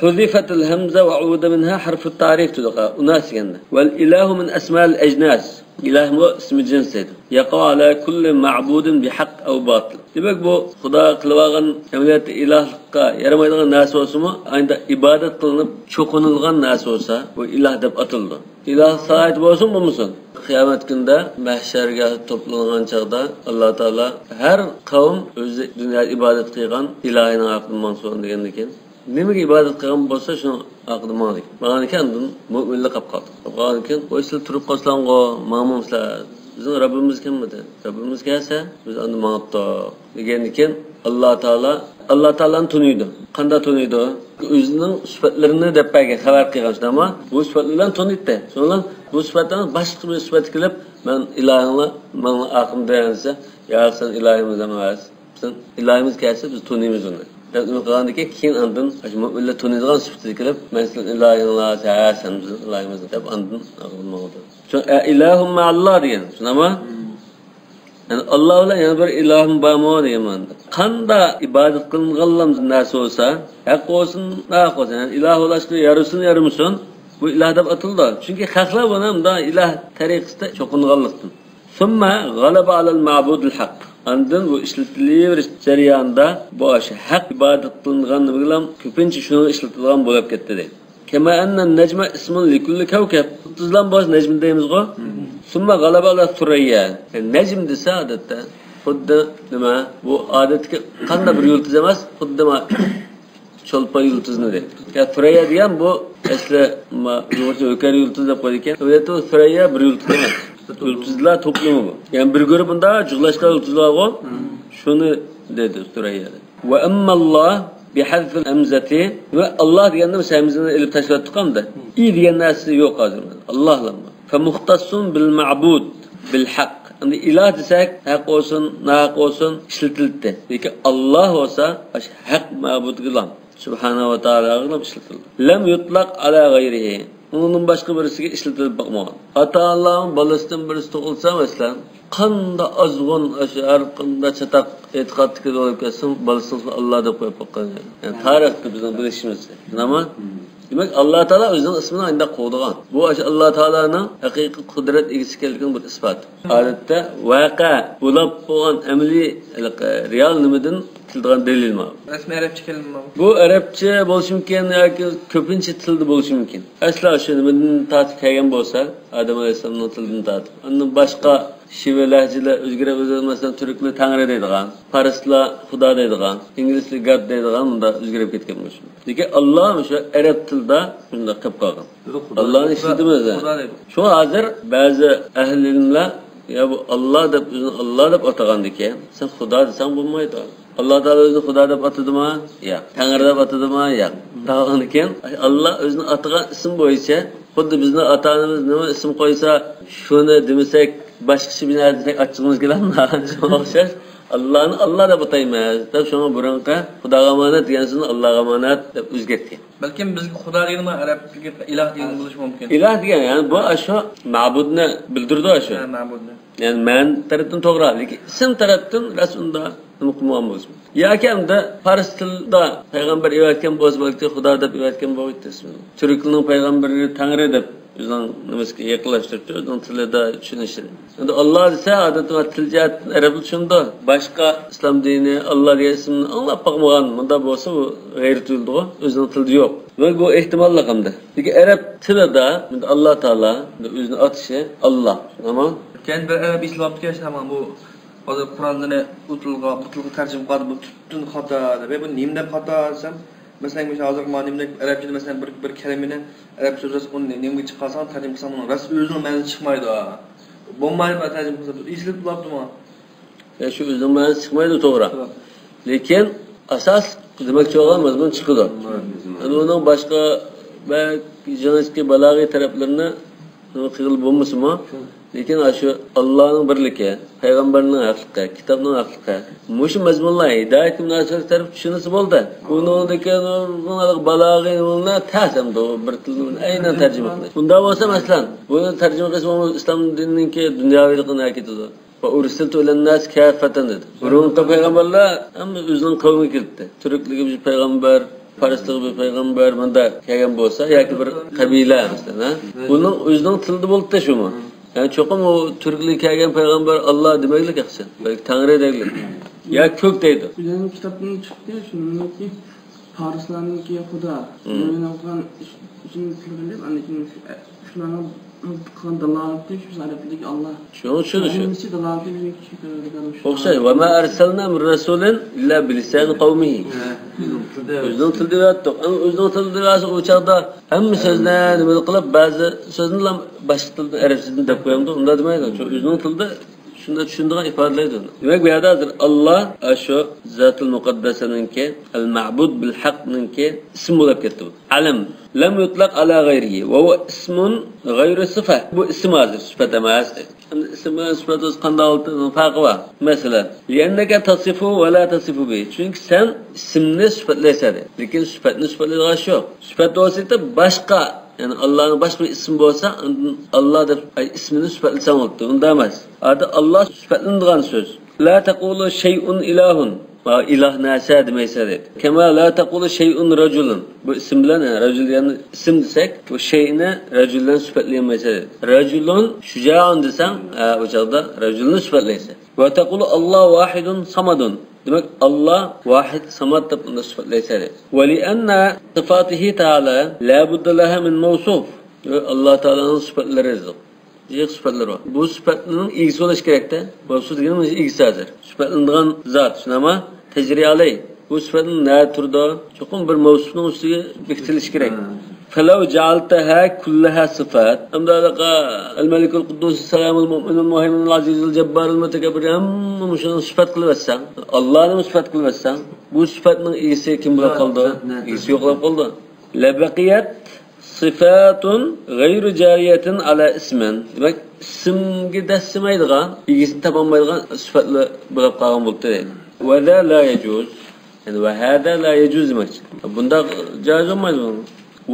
حذفت الهمزة وعود منها حرف التعريف تۇدۇقا ئۇناس دېگەندە. والإله من أسماء الأجناس. ئىلاھمۇ ئىسمى جىنس دەيدۇ. يقع على كل معبود بحق أو باطل. دېمەك، بۇ خۇدا قىلىۋالغان ئەمەلىيەتتە ئىلاھلىققا يارىمايدىغان نەرسە بولسىمۇ، ئاينىدا ئىبادەت قىلىنىپ چوقۇنۇلغان نەرسە بولسا، بۇ ئىلاھ دەپ ئاتىلىدۇ. ئىلاھ سالاھىيىتى بولسۇن بولمىسۇن، قىيامەت كۈنىدە مەھشەرگە توپلانغان چاغدا ئاللا تائالا ھەر قەۋم ئۆزى دۇنيادا ئىبادەت قىلغان ئىلاھىنىڭ ھەققىدە ماڭسۇن دېگەندىن كېيىن، نېمىگە ئىبادەت قىلغان بولسا شۇنىڭ ھەققىدە ماڭىدىكەن. ماڭغاندىكىن ئاندىن مۆمىنلەر قاپقالدى. قاپقالغاندىكىن، ۋاي سىلەر تۇرۇپ قالساڭغۇ، ماڭمامسىلەر؟ بىزنىڭ رەببىمىز كەلمىدى. رەببىمىز كەلسە بىز ئاندىن ماڭاتتۇق. دېگەندىكىن، ئاللا تائالا، ئاللا تائالانى تونۇيدۇ. قانداق تونۇيدۇ؟ ئۆزىنىڭ سۈپەتلىرىنى دەپ بەرگەن، خەۋەر قىلغان شۇنداقمۇ؟ بۇ سۈپەتلەر بىلەن تونۇيتتى. شۇنىڭ بىلەن بۇ سۈپەتلەرنىڭ باشقا بىر سۈپەتكە كېلىپ، مەن ئىلاھىڭلار ماڭا ئاخىرىمدا دېسە، ياق، سەن ئىلاھىمىز ئەمەس. بىزنىڭ ئىلاھىمىز كەلسە بىز تونۇيمىز ئۇنى دەپ نېمە قىلغاندىكىن، كېيىن ئاندىن مۇئمىنلەر تونۇيدىغان سۈپىتىگە كېلىپ، مەن سىزنىڭ ئىلاھىڭلار، ھە، سەن بىزنىڭ ئىلاھىمىز دەپ ئاندىن ماڭىدۇ. شۇ ئىلاھۇم مەئەللا دېگەن، شۇنداقمۇ؟ يەنى ئاللا بىلەن يەنە بىر ئىلاھىم بارمۇ دېگەن مەنىدە. قانداق ئىبادەت قىلىنغانلار نەرسە بولسا، ھەق بولسۇن، ناھەق بولسۇن، يەنى ئىلاھ بولۇشقا يارىسۇن، يارىمىسۇن، بۇ ئىلاھ دەپ ئاتىلىدۇ. چۈنكى خەقلەر بۇنى مۇنداق ئىلاھ تەرىقىسىدە چوقۇنغانلىقتىن. ثم غلب على المعبود الحق. ئاندىن بۇ ئىشلىتىلىۋېرىش جەريانىدا بۇ ئاشۇ ھەق ئىبادەت قىلىنغان نېمە بىلەن كۆپىنچە شۇنىڭ ئىشلىتىلىدىغان بولۇپ كەتتى دەيدۇ. كما أن النجم اسم لكل كوكب. يۇلتۇزلار بولسا نەجم دەيمىزغۇ. ثم غلب على الثريا. نەجم دېسە ئادەتتە خۇددى نېمە؟ بۇ ئادەتتىكى قانداق بىر يۇلتۇز ئەمەس، خۇددى ما چولپان يۇلتۇزنى دەيدۇ. يا ثريا دېگەن بۇ ئەسلى ما ئۇيغۇرچە ھۆكەر يۇلتۇز دەپ قويىدىكەن. ئەمەلىيەتتە ئۇ ثريا بىر يۇلتۇز ئەمەس. يۇلتۇزلار توپلىمى بۇ. يەنى بىر گۇرۇپپىدا جۇغلاشقان يۇلتۇزلار بار. شۇنى دەيدۇ ثريا دەپ. وأما الله بحذف الهمزة. ۋە ئاللا دېگەندە بىز ھەمزىنى ئېلىپ تاشلاۋەتتۇق ئەمدى. ئى دېگەن نەرسە يوق ھازىر. ئاللا. فمختص بالمعبود بالحق. ئەمدى ئىلاھ دېسەك، ھەق بولسۇن، ناھەق بولسۇن، ئىشلىتىلدى. لېكىن ئاللا بولسا ئاشۇ ھەق مەبۇدقىلا، سۇبھانەھۇ ۋە تائالاغىلا ئىشلىتىلدى. لم يطلق على غيره. ئۇنىڭدىن باشقا بىرسىگە ئىشلىتىلىپ باقمىغان. ئاتا-ئانىلارنىڭ بالىسىدىن بىرسى تۇغۇلسا، مەسىلەن، قاندا ئازغۇن، ئاشۇ ھەر قاندا چاتاق ئېتىقادتىكى بولۇپ كەتسۇن، بالىسىنى ئاللا دەپ قويۇپ باققان. يەنى تارىختا بىزنىڭ بىلىشىمىزچە. شۇنداقمۇ؟ دېمەك، ئاللا تائالا ئۆزىنىڭ ئىسمىنى ئانداق قوغدىغان. بۇ ئاشۇ ئاللا تائالانىڭ ھەقىقىي قۇدرەت ئىگىسى ئىكەنلىكىنىڭ بىر ئىسپاتى. ئادەتتە ۋەقە بولۇپ بولغان ئەمەلىي، ھېلىقى رېئال نېمىدىن كېلىدىغان دەلىل ماۋۇ. رەسمىي ئەرەبچە كەلىمە ماۋۇ. بۇ ئەرەبچە بولۇشى مۇمكىن ياكى كۆپىنچە تىلدا بولۇشى مۇمكىن. ئەسلا شۇ نېمىدىن تارتىپ كەلگەن بولسا، ئادەم ئەلەيھىسسالامنىڭ تىلىدىن تارتىپ. ئاندىن باشقا شېۋە لەھجىلەر ئۆزگىرىپ ئۆزگىرىپ، مەسىلەن، تۈركلەر تەڭرى دەيدىغان، پارسلار خۇدا دەيدىغان، ئىنگلىزلار گاد دەيدىغان، مۇنداق ئۆزگىرىپ كەتكەن بولۇشى مۇمكىن. لېكىن ئاللا شۇ ئەرەب تىلىدا شۇنداق قېلىپ قالغان. خۇدا، ئاللانى خۇدا، ئىشلىتىمىز. خۇدا دەيدۇ. شۇڭا ھازىر بەزى ئەھلى ئىلىملەر، يا بۇ ئاللا دەپ، ئۆزىنى ئاللا دەپ ئاتىغاندىكىن، سەن خۇدا دېسەڭ بولمايدۇ. ئاللا تائالا ئۆزىنى خۇدا دەپ ئاتىدىما؟ ياق. تەڭرى دەپ ئاتىدىما؟ ياق. دەۋالغاندىكىن، ئاللا ئۆزىنى ئاتىغان ئىسىم بويىچە، خۇددى بىزنىڭ ئاتا-ئانىمىز نېمە ئىسىم قويسا، شۇنى دېمىسەك، باشقىچە بىر نەرسە دېسەك، ئاچچىقىمىز كېلەمدۇ؟ شۇنىڭغا ئوخشاش، ئاللانى ئاللا دەپ ئاتايمىز دەپ، شۇڭا بۇرۇنقى خۇداغا ئامانەت دېگەن سۆزنى ئاللاغا ئامانەت دەپ ئۆزگەرتكەن. بەلكىم بىزگە خۇدا دېگىنىمۇ ئەرەبتىكى ئىلاھ دېگەن بولۇشى مۇمكىن. ئىلاھ دېگەن، يەنى بۇ ئاشۇ مەبۇدنى بىلدۈرىدۇ، ئاشۇ. ھە، مەبۇدنى. يەنى مەنە تەرەپتىن توغرا، لېكىن ئىسىم تەرەپتىن راست ئۇنداق نېمە قىلمىغان بولسا. ياكى ئەمدى پارس تىلىدا پەيغەمبەر ئەۋەتكەن بولسا، بەلكى خۇدا دەپ ئەۋەتكەن بولغىيتتى ئىسمىنى. تۈركلەرنىڭ پەيغەمبىرىنى تەڭرى دەپ ئۆزىنىڭ نېمىسىگە يېقىنلاشتۇرۇپتۇ، ئۆزىنىڭ تىلىدا چۈشىنىشىنى. ئەمدى ئاللا دېسە، ئادەتتە تىل جەھەتتىن ئەرەبلەر چۈشىنىدۇ. باشقا ئىسلام دىنى ئاللا دېگەن ئىسىمنى ئاڭلاپ باقمىغان، مۇنداق بولسا ئۇ غەيرىي تۇيۇلىدىغۇ، ئۆزىنىڭ تىلىدا يوق. ۋە بۇ ئېھتىماللىق ئەمدى. لېكىن ئەرەب تىلىدا ئاللا تائالا ئۆزىنى ئاتىشى ئاللا. تامام. كەينى بىر ئەرەب ئېسىلىپ ئاپتىكەن، شۇ تامام بۇ ھازىر قۇرئاننى ئۇ تىلغا، بۇ تىلغا تەرجىمە قىلىۋاتىدۇ، بۇ پۈتۈن خاتا دەپ. بۇ نېمە دەپ خاتا دېسەم، مەسىلەن، مۇشۇ ھازىر مانا نېمىدەك ئەرەبچىدە، مەسىلەن، بىر، بىر كەلىمىنى ئەرەبچە سۆزلەسە، ئۇنى نېمىگە چىقارساڭ، تەرجىمە قىلساڭ، ئۇنىڭ راست ئۆزىنىڭ مەنىسى چىقمايدۇ. بولمايدۇ، تەرجىمە قىلسا، ئېسىلىپ بولۇپتۇ مانا. يا، شۇ ئۆزىنىڭ مەنىسى چىقمايدۇ، توغرا. توغرا. لېكىن ئاساسلىق دېمەكچى بولغان مەزمۇن چىقىدۇ. مەزمۇن. ئەمدى ئۇنىڭ باشقا بەك جىنسكى بالاغىي تەرەپلىرىنى نېمە قىلغىلى بولمىسىمۇ، لېكىن ئاشۇ ئاللانىڭ بىرلىكى، پەيغەمبەرنىڭ ھەقلىقى، كىتابنىڭ ھەقلىقى، مۇشۇ مەزمۇنلار ھىدايەتكە مۇناسىۋەتلىك تەرەپ چۈشىنىسە بولدى. ئۇنىڭدىكى نۇرغۇن بالاغىي نېمىلەر تەس ئەمدى ئۇ بىر تىلدىن ئەينەن تەرجىمە قىلىش. ئۇنداق بولسا، مەسىلەن، بۇنى تەرجىمە قىلسا، ئۇ ئىسلام دىنىنىڭكى دۇنياۋىلىقىنى ئەكېتىدۇ. وأرسلت إلى الناس كافة دېدى. بۇرۇنقى پەيغەمبەرلەر ھەممە ئۆزىنىڭ قەۋمىگە كېلىپتۇ. تۈركلىرگە بىر پەيغەمبەر، پارسلىرغا بىر پەيغەمبەر، مۇنداق كەلگەن بولسا، ياكى بىر قەبىلە، مەسىلەن، ھە؟ ئۇنىڭ ئۆزىنىڭ تىلىدا بولۇپتۇ شۇمۇ. يەنى چوقۇم ئۇ تۈركلەرگە كەلگەن پەيغەمبەر ئاللا دېمەيلىك ياخشى، بەلكى تەڭرى دەيلىك. يا كۆك دەيدۇ. بىزنىڭ كىتابتىن چىقتى، شۇنىڭكى پارسلارنىڭكى خۇدا، مم. ئوينالغان ئىش-، ئىشىنى تىلغا ئېلىپ، ئاندىن كېيىن شۇ-، شۇلارنىڭ قىلغان دالالىتى شۇ ئەرەبلىك ئاللا. شۇنىڭ ئۈچۈن شۇ. ھەممىسى دالالىتى بىزنىڭ كىشى كۆرىدىغان شۇ. ئوخشاش. وما أرسلنا من رسول إلا بلسان قومه. ھە، ئۆزىنىڭ تىلىدا. ئۆزىنىڭ تىلىدا ياتتۇق. ئەمما ئۆزىنىڭ تىلىدا ياتسا، ئۇ چاغدا ھەممە سۆزنى نېمە قىلىپ، بەزى سۆزنىلا باشقا تىلدا، ئەرەبچىدىن دەپ قويامدۇ، ئۇنداق دېمەيدۇ. شۇ ئۆزىنىڭ تىلىدا شۇنداق چۈشىنىدىغان ئىپادىلەيدۇ. دېمەك، بۇ يەردە ھازىر ئاللا، ئاشۇ زاتىل مۇقەددەسنىڭكى، ئەل مەبۇد بىل ھەقنىڭكى ئىسمى بولۇپ كەتتى بۇ. ئەلەم. لەم يۇتلەق ئەلا غەيرىھى ۋە ھۇۋە ئىسمۇن غەيرۇ سىفە. بۇ ئىسىم ھازىر، سۈپەت ئەمەس. ئەمدى ئىسىم بىلەن سۈپەت بولسا قانداق ھالەتنىڭ پەرقى بار؟ مەسىلەن، لىئەننەكە تەسىفۇ ۋە لا تەسىفۇ بىھى. چۈنكى سەن ئىسىمنى سۈپەتلەيسەن، لېكىن سۈپەتنى سۈپەتلەيدىغان ئىش يوق. سۈپەت ۋاسىتە باشقا، يەنى ئاللانىڭ باشقا بىر ئىسمى بولسا، ئاندىن ئاللا دەپ، ئاي، ئىسمىنى سۈپەتلىسەڭ بولۇپتۇ. ئۇنداق ئەمەس. ئادەتتە ئاللا سۈپەتلىنىدىغان سۆز. لا تەقۇلۇ شەيئۇن ئىلاھۇن. ۋە ئىلاھ نەرسە دېمەيسەن دەيدۇ. كەما لا تەقۇلۇ شەيئۇن رەجۇلۇن. بۇ ئىسىم بىلەن، ھە، رەجۇل دېگەن ئىسىم دېسەك، بۇ شەيئنى رەجۇل بىلەن سۈپەتلىيەلمەيسەن دەيدۇ. رەجۇلۇن شۇجائۇن دېسەڭ، ھە، ئۇ چاغدا رەجۇلنى سۈپەتلەيسەن. ۋە تەقۇلۇ ئاللا ۋاھىدۇن سامادۇن. دېمەك، ئاللا ۋاھىد ساماد دەپ ئۇنى سۈپەتلەيسەن دەيدۇ. ۋە لىئەننە سىفاتىھى تەئالا لا بۇددە لەھا مىن مەۋسۇف. ئاللا تائالانىڭ سۈپەتلىرى يوق. جىق سۈپەتلىرى بار. بۇ سۈپەتنىڭ ئىگىسى بولۇش كېرەكتە. مەۋسۇپ دېگەننىڭ ئىگىسى ھازىر. سۈپەتلىنىدىغان زات، شۇنداقمۇ؟ تەجرى ئەلەي. بۇ سۈپەتنىڭ نەدە تۇرىدۇ؟ چوقۇم بىر مەۋسۇپنىڭ ئۈستىگە بېكىتىلىشى كېرەك. فەلەۋ جەئەلتەھا كۇللەھا سىفات. ئەمدى ھېلىقى ئەل مەلىكۇل قۇددۇسۇس سالامۇل مۇئمىنۇل مۇھەيمىنۇل ئەزىزۇل جەببارۇل مۇتەكەببىر ھەممە مۇشۇنى سۈپەت قىلىۋەتسەڭ، ئاللانىمۇ سۈپەت قىلىۋەتسەڭ، بۇ سۈپەتنىڭ ئىگىسى كىم بولۇپ قالىدۇ؟ ئىگىسى يوق بولۇپ قالىدۇ. لەبەقىيەت سىفاتۇن غەيرۇ جارىيەتىن ئەلا ئىسمىن. دېمەك، ئىسىمگە دەسسىمەيدىغان، ئىگىسىنى تاپالمايدىغان سۈپەتلەر بولۇپ قالغان بولۇپتۇ دەيدۇ. ۋە ھازا لا يەجۇز. يەنى ۋە ھازا لا يەجۇز دېمەكچى. بۇنداق جائىز بولمايدۇ بۇ.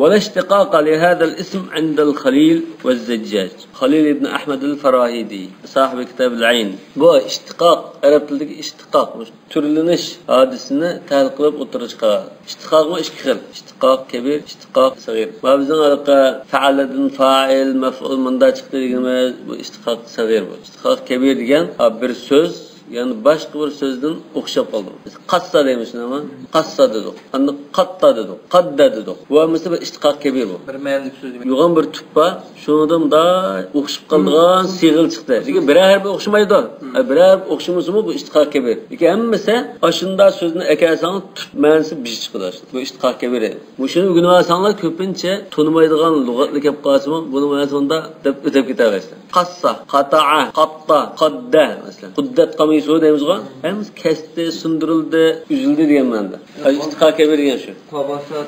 ۋە لا ئىشتىقاقە لىھازال ئىسم ئىندەل خەلىل ۋە زەججاج. خەلىل ئىبن ئەھمەدىل فاراھىدى، ساھىبى كىتابىل ئەين. بۇ ئىشتىقاق، ئەرەب تىلىدىكى ئىشتىقاق. تۈرلىنىش ھادىسىسىنى تەھلىل قىلىپ ئوتتۇرىغا چىقارغان. ئىشتىقاقمۇ ئىككى خىل. ئىشتىقاق كەبىر، ئىشتىقاق سەغىر. مانا بىزنىڭ ھېلىقى فەئەلەدىن فائىل، مەفئۇل مۇنداق چىقتى دېگىنىمىز، بۇ ئىشتىقاق سەغىر بۇ. ئىشتىقاق كەبىر دېگەن، ھا، بىر سۆز، يەنى باشقا بىر سۆزدىن ئوخشاپ قالدى. قاسسا دەيمىز شۇنداقمۇ؟ قاسسا دېدۇق. ئاندىن قاتتا دېدۇق. قاددا دېدۇق. بۇ ھەممىسى بىر ئىشتىقاق كەبىر بۇ. بىر مەنىلىك سۆز دېمەك. يوغان بىر تۈپ بار. شۇنىڭدا مۇنداق ئوخشىشىپ قالىدىغان سىيغىلار چىقتى. لېكىن بىرەر ھەرپ ئوخشىمايدۇ. ھە، بىرەر ھەرپ ئوخشىمىسىمۇ بۇ ئىشتىقاق كەبىر. لېكىن ھەممىسى ئاشۇنداق سۆزنى ئەكەلسەڭ تۈپ مەنىسى بىر چىقىدۇ. بۇ ئىشتىقاق كەبىر. مۇشۇنى ئۆگىنىۋالساڭلار كۆپىنچە تونۇمايدىغان لۇغەتلەر كەپ قالسىمۇ بۇنىڭ مەنىسى مۇنداق دەپ ئۆتۈپ كېتەلەيسىلەر. قاسسا، قاتاء، قاتتا، قاددا مەسىلەن. قۇددەت قامىسۇ دەيمىزغۇ؟ ھەممىسى كەستى، سۇندۇرۇلدى، ئۈزۈلدى دېگەن مەنىدە. ئىشتىقاق كەبىر دېگەن شۇ. تاباسا،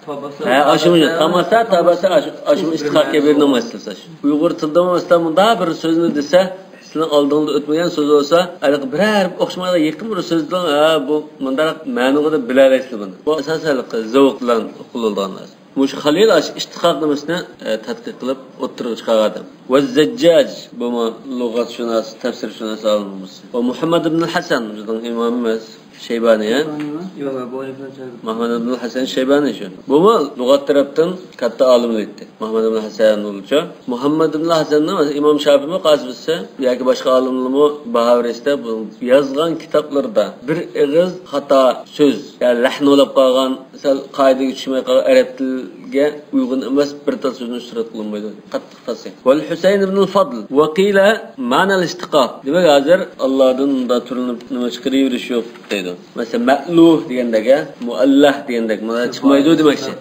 تاباسا، ھە، ئاشۇ مۇشۇ. تاماسا، تاباسا، ئاشۇ، ئاشۇ ئىشتىقاق كەبىرنىڭ مەسىلىسى ئاشۇ. ئۇيغۇر تىلىدا مۇ مەسىلەن مۇنداق بىر سۆزنى دېسە، سىلەرنىڭ ئالدىڭلاردا ئۆتمىگەن سۆز بولسا، ھېلىقى بىرەر ئوخشىمايدىغان يېقىن بىر سۆزدىن، ھە، بۇ مۇنداق مەنىغۇ دەپ بىلەلەيسىلەر بۇنى. بۇ ئاساسەن ھېلىقى زەۋق بىلەن قوللىنىدىغان نەرسە. مۇشۇ خەلىل ئاشۇ ئىشتىقاق نېمىسىنى، ئە، تەتقىق قىلىپ ئوتتۇرىغا چىقارغان ئادەم. ۋە زەججاج، بۇمۇ لۇغەتشۇناس، تەپسىرشۇناس ئالىمىمىز. ۋە مۇھەممەد ئىبنۇل ھەسەن، بىزنىڭ ئىمامىمىز. شەيبانى، ھە؟ شەيبانىمۇ؟ يوق، بۇ ئەلىپنى چىقاردىم. مۇھەممەد ئىبنۇل ھەسەن شەيبانى شۇ. بۇمۇ لۇغەت تەرەپتىن كاتتا ئالىملار ئىدى. مۇھەممەد ئىبنۇل ھەسەن بولدىچۇ. مۇھەممەد ئىبنۇل ھەسەننى ئىمام شافىئىمۇ قاسىم ئېيتسا، ياكى باشقا ئالىملارمۇ باھا بېرىشتە بۇ يازغان كىتابلىرىدا بىر ئېغىز خاتا سۆز، يا لەھن بولۇپ قالغان، سەل قائىدىگە چۈشمەي قالغان، ئەرەب تىلىگە ئۇيغۇن ئەمەس بىر تال سۆزنى ئۇچراتقىلى بولمايدۇ. قاتتىق تەۋسىيە. ۋەل ھۈسەين ئىبنۇل فەدل. ۋەقىلە مەنەل ئىشتىقاق. دېمەك، ھازىر ئاللادىن مۇنداق تۈرلىنىپ نېمە چىقىرىۋېرىش يوق دەيدۇ. مەسىلەن، مەئلۇھ دېگەندەك، ھە؟ مۇئەللەھ دېگەندەك، مانا چىقمايدۇ دېمەكچى.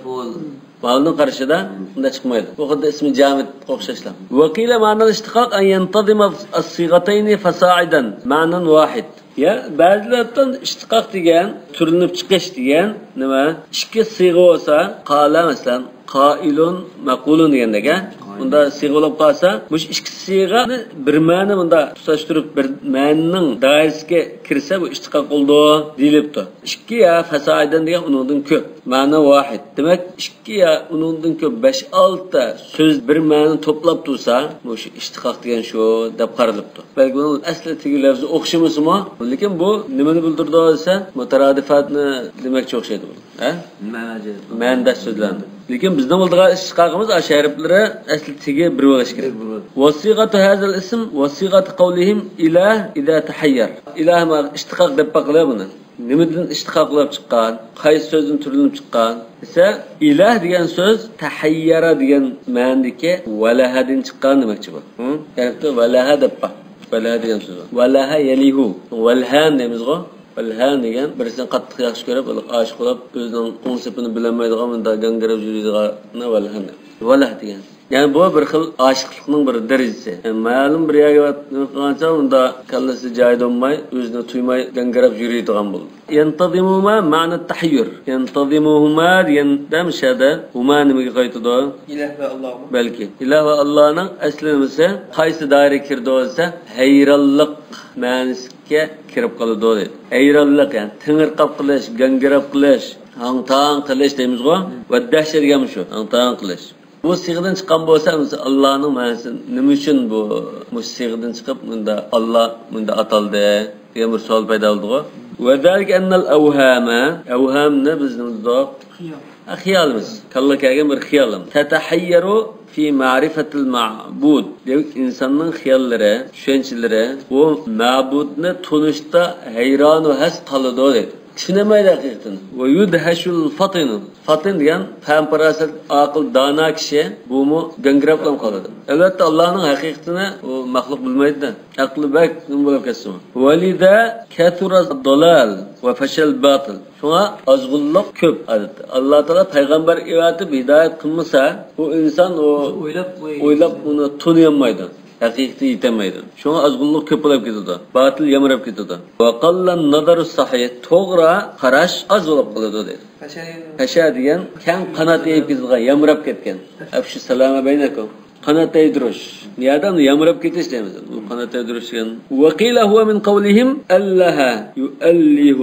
مەئلۇھنىڭ قارىشىدا بۇنداق چىقمايدۇ. بۇ خۇددى ئىسمى جامىد ئوخشاشلا. ۋەقىلە مەنەل ئىشتىقاق ئەن يەنتەزىمە ئەسسىغەتەينى فەسائىدەن مەنەن ۋاھىد. يا، بەزىلەردىن ئىشتىقاق دېگەن، تۈرلىنىپ چىقىش دېگەن نېمە؟ ئىككى سىيغە بولسا، قالە مەسىلەن، قائل مقول دېگەندەك، ھە؟ قائل. بۇندا سىيغە بولۇپ قالسا، مۇشۇ ئىككى سىيغىنى بىر مەنە بۇندا تۇتاشتۇرۇپ، بىر مەنىنىڭ دائىرىسىگە كىرسە، بۇ ئىشتىقاق بولىدۇ دېيىلىپتۇ. ئىككى يا فەسائىدەن دېگەن ئۇنىڭدىن كۆپ. مەنە ۋاھىد. دېمەك، ئىككى يا ئۇنىڭدىن كۆپ، بەش-ئالتە سۆز بىر مەنىنى توپلاپ تۇرسا، مۇشۇ ئىشتىقاق دېگەن شۇ دەپ قارىلىپتۇ. بەلكى بۇنىڭ ئەسلى تېگى لەۋزى ئوخشىمىسىمۇ، لېكىن بۇ نېمىنى بىلدۈرىدۇ دېسە، مۇتارادىفاتنى دېمەكچى ئوخشايدۇ بۇ. ھە؟ مەنە جەھەتتىن. مەنىداش سۆزلەرنى. لېكىن بىزنىڭ بىلىدىغان ئىشتىقاقىمىز ئاشۇ ھەرپلىرى ئەسلى تېگى بىر بولۇشى كېرەك. بىر بولىدۇ. وصيغة هذا الاسم وصيغة قولهم إله إذا تحير. ئىلاھ ما ئىشتىقاق دەپ باقىلى بۇنى. نېمىدىن ئىشتىقاقلىنىپ چىققان؟ قايسى سۆزدىن تۈرلىنىپ چىققان؟ دېسە، ئىلاھ دېگەن سۆز تەھەييەرە دېگەن مەنىدىكى ۋەلەھەدىن چىققان دېمەكچى بۇ. ھە؟ ئەرەبتە ۋەلەھە دەپ بار. ۋەلەھە دېگەن سۆز بار. ۋەلەھە يەلىھۇ. ۋەلھەن دەيمىزغۇ. ۋەلھەن دېگەن بىرسىنى قاتتىق ياخشى كۆرۈپ، ئاشىق بولۇپ، ئۆزىنىڭ ئوڭ سېپىنى بىلەلمەيدىغان، مۇنداق گاڭگىراپ يۈرىدىغاننى ۋەلھەن دەيدۇ. ۋەلەھ دېگەن. يەنى بۇ بىر خىل ئاشىقلىقنىڭ بىر دەرىجىسى. يەنى مەلۇم بىر يەرگە بارىپ نېمە قىلغانچە ئۇندا كاللىسى جايىدا بولماي، ئۆزىنى تۇيماي گاڭگىراپ يۈرىدىغان بولدى. ينتظمهما معنى التحير. ينتظمهما دېگەندە مۇشۇ يەردە ھۇما نېمىگە قايتىدۇ؟ ئىلاھ ۋە ئاللاغۇ. بەلكى. ئىلاھ ۋە ئاللانىڭ ئەسلى نېمىسى؟ قايسى دائىرىگە كىرىدۇ دېسە، ھەيرانلىق مەنىسىگە كىرىپ قالىدۇ دەيدۇ. ھەيرانلىق، يەنى تېڭىرقاپ قېلىش، گاڭگىراپ قېلىش، ھاڭ-تاڭ قېلىش دەيمىزغۇ. ۋەددەھشە دېگەن مۇشۇ، ھاڭ-تاڭ قېلىش. بۇ سىيغىدىن چىققان بولسا، مىسال، ئاللانىڭ مەنىسى نېمە ئۈچۈن بۇ، مۇشۇ سىيغىدىن چىقىپ، مۇندا ئاللا، مۇندا ئاتالدى دېگەن بىر سوئال پەيدا بولىدىغۇ. وذلك أن الأوهام، ئەۋھامنى بىز نېمە دېدۇق؟ خىيال. ھە، خىيالىمىز. كاللا كەلگەن بىر خىيالىم. تتحير في معرفة المعبود. دېمەك، ئىنساننىڭ خىياللىرى، چۈشەنچىلىرى بۇ مەبۇدنى تونۇشتا ھەيرانۇ ھەس قالىدۇ دەيدۇ. چۈشىنەلمەيدۇ ھەقىقىتىنى. ويدهش الفطن. فاتىن دېگەن پەم-پاراسەت، ئاقىل، دانا كىشى بۇمۇ گاڭگىراپلا قالىدۇ. ئەلۋەتتە، ئاللانىڭ ھەقىقىتىنى ئۇ مەخلۇق بىلمەيدۇ-دە. ئەقلى بەك نېمە بولۇپ كەتسىمۇ. ولذا كثر الضلال وفشى الباطل. شۇڭا ئازغۇنلۇق كۆپ ئادەتتە. ئاللا تائالا پەيغەمبەر ئەۋەتىپ ھىدايەت قىلمىسا، ئۇ ئىنسان ئۇ ئويلاپ، ئويلاپ ئۇنى تونۇيالمايدۇ. ھەقىقىتىگە يېتەلمەيدۇ. شۇڭا ئازغۇنلۇق كۆپ بولۇپ كېتىدۇ. باتىل يامراپ كېتىدۇ. وقل النظر الصحيح. توغرا قاراش ئاز بولۇپ قالىدۇ دەيدۇ. پەشە دېگەن كەڭ قانات يېيىپ كېتىدىغان، يامراپ كەتكەن. أفشوا السلام بينكم. قانات يايدۇرۇش. نىيەدە يامراپ كېتىش دەيمىز. بۇ قانات يايدۇرۇش دېگەن. وقيل هو من قولهم أله يؤله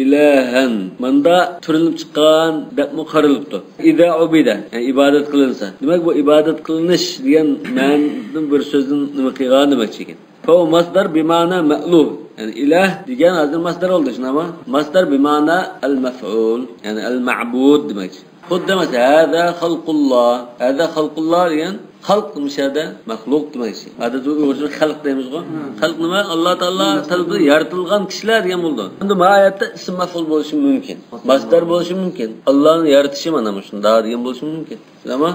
إلها. ماندا تۈرۈلۈپ چىققان دەپمۇ قارىلىپتۇ. إذا عبد، يەنى ئىبادەت قىلىنسا. دېمەك، بۇ ئىبادەت قىلىنىش دېگەن مەنىدىن بىر سۆزدىن نېمە قىلغان دېمەكچى ئىكەن. فهو مصدر بمعنى مألوه. يەنى ئىلاھ دېگەن ھازىر مەسدەر بولدى، شۇنداقمۇ؟ مەسدەر بمعنى المفعول، يەنى المعبود دېمەكچى. خۇددى مەسىلەن، هذا خلق الله. هذا خلق الله دېگەن خەلق مۇشۇ يەردە مەخلۇق دېمەكچى. ئادەتتە ئۇيغۇرچە خەلق دەيمىزغۇ. خەلق نېمە؟ ئاللا تائالا تەرىپىدىن يارىتىلغان كىشىلەر دېگەن بولىدۇ. ئەمدى ما ئايەتتە ئىسىم مەفئۇل بولۇشى مۇمكىن. مەسدەر بولۇشى مۇمكىن. ئاللانىڭ يارىتىشى مانا مۇشۇنداق دېگەن بولۇشى مۇمكىن. بىلەمۇ؟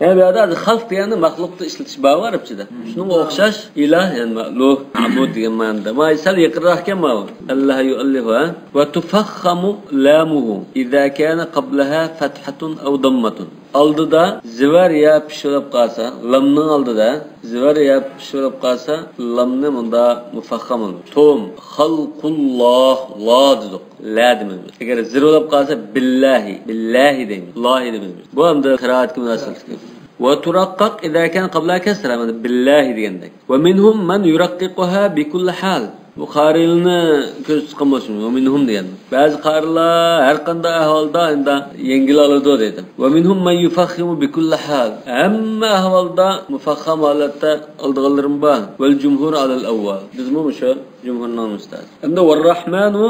يەنە بۇ يەردە ھازىر خەلق دېگەننى مەخلۇقتا ئىشلىتىش بار ئەرەبچىدە. شۇنىڭغا ئوخشاش ئىلاھ، يەنى مەلۇھ، مەبۇد دېگەن مەنىدە. ما سەل يېقىنراقكەن ماۋۇ. ئەللەھە يۇئەللىھۇ، ھە؟ وتفخم لامه إذا كان قبلها فتحة أو ضمة. ئالدىدا زىۋەر يا پېشى بولۇپ قالسا، لامنىڭ ئالدىدا زىۋەر يا پېشى بولۇپ قالسا، لامنى مۇندا مۇفەخخەم قىلىمىز. توم، خەلقۇللاھ، لا دېدۇق. لا دېمەيمىز. ئەگەر زىر بولۇپ قالسا، بىللاھى، بىللاھى دەيمىز. لاھى دېمەيمىز. بۇ ھەمدە قىرائەتكە مۇناسىۋەتلىك. وترقق إذا كان قبلها كسرة، مانا بىللاھى دېگەندەك. ومنهم من يرققها بكل حال. بۇ قارىلارنى كۆرسىتىپ قالماقچىمەن، ۋە مىنھۇم دېگەن. بەزى قارىلار ھەر قانداق ئەھۋالدا ئەمدى يەڭگىل ئالىدۇ دېدى. ۋە مىنھۇم مەن يۇفەخخىمۇ بىكۇللى ھال. ھەممە ئەھۋالدا مۇفەخخەم ھالەتتە ئالىدىغانلىرىمۇ بار. ۋەل جۇمھۇر ئالەل ئەۋۋەل. بىزمۇ مۇشۇ جۇمھۇرنىڭ مۇستەھەب. ئەمدى ۋەررەھمانۇ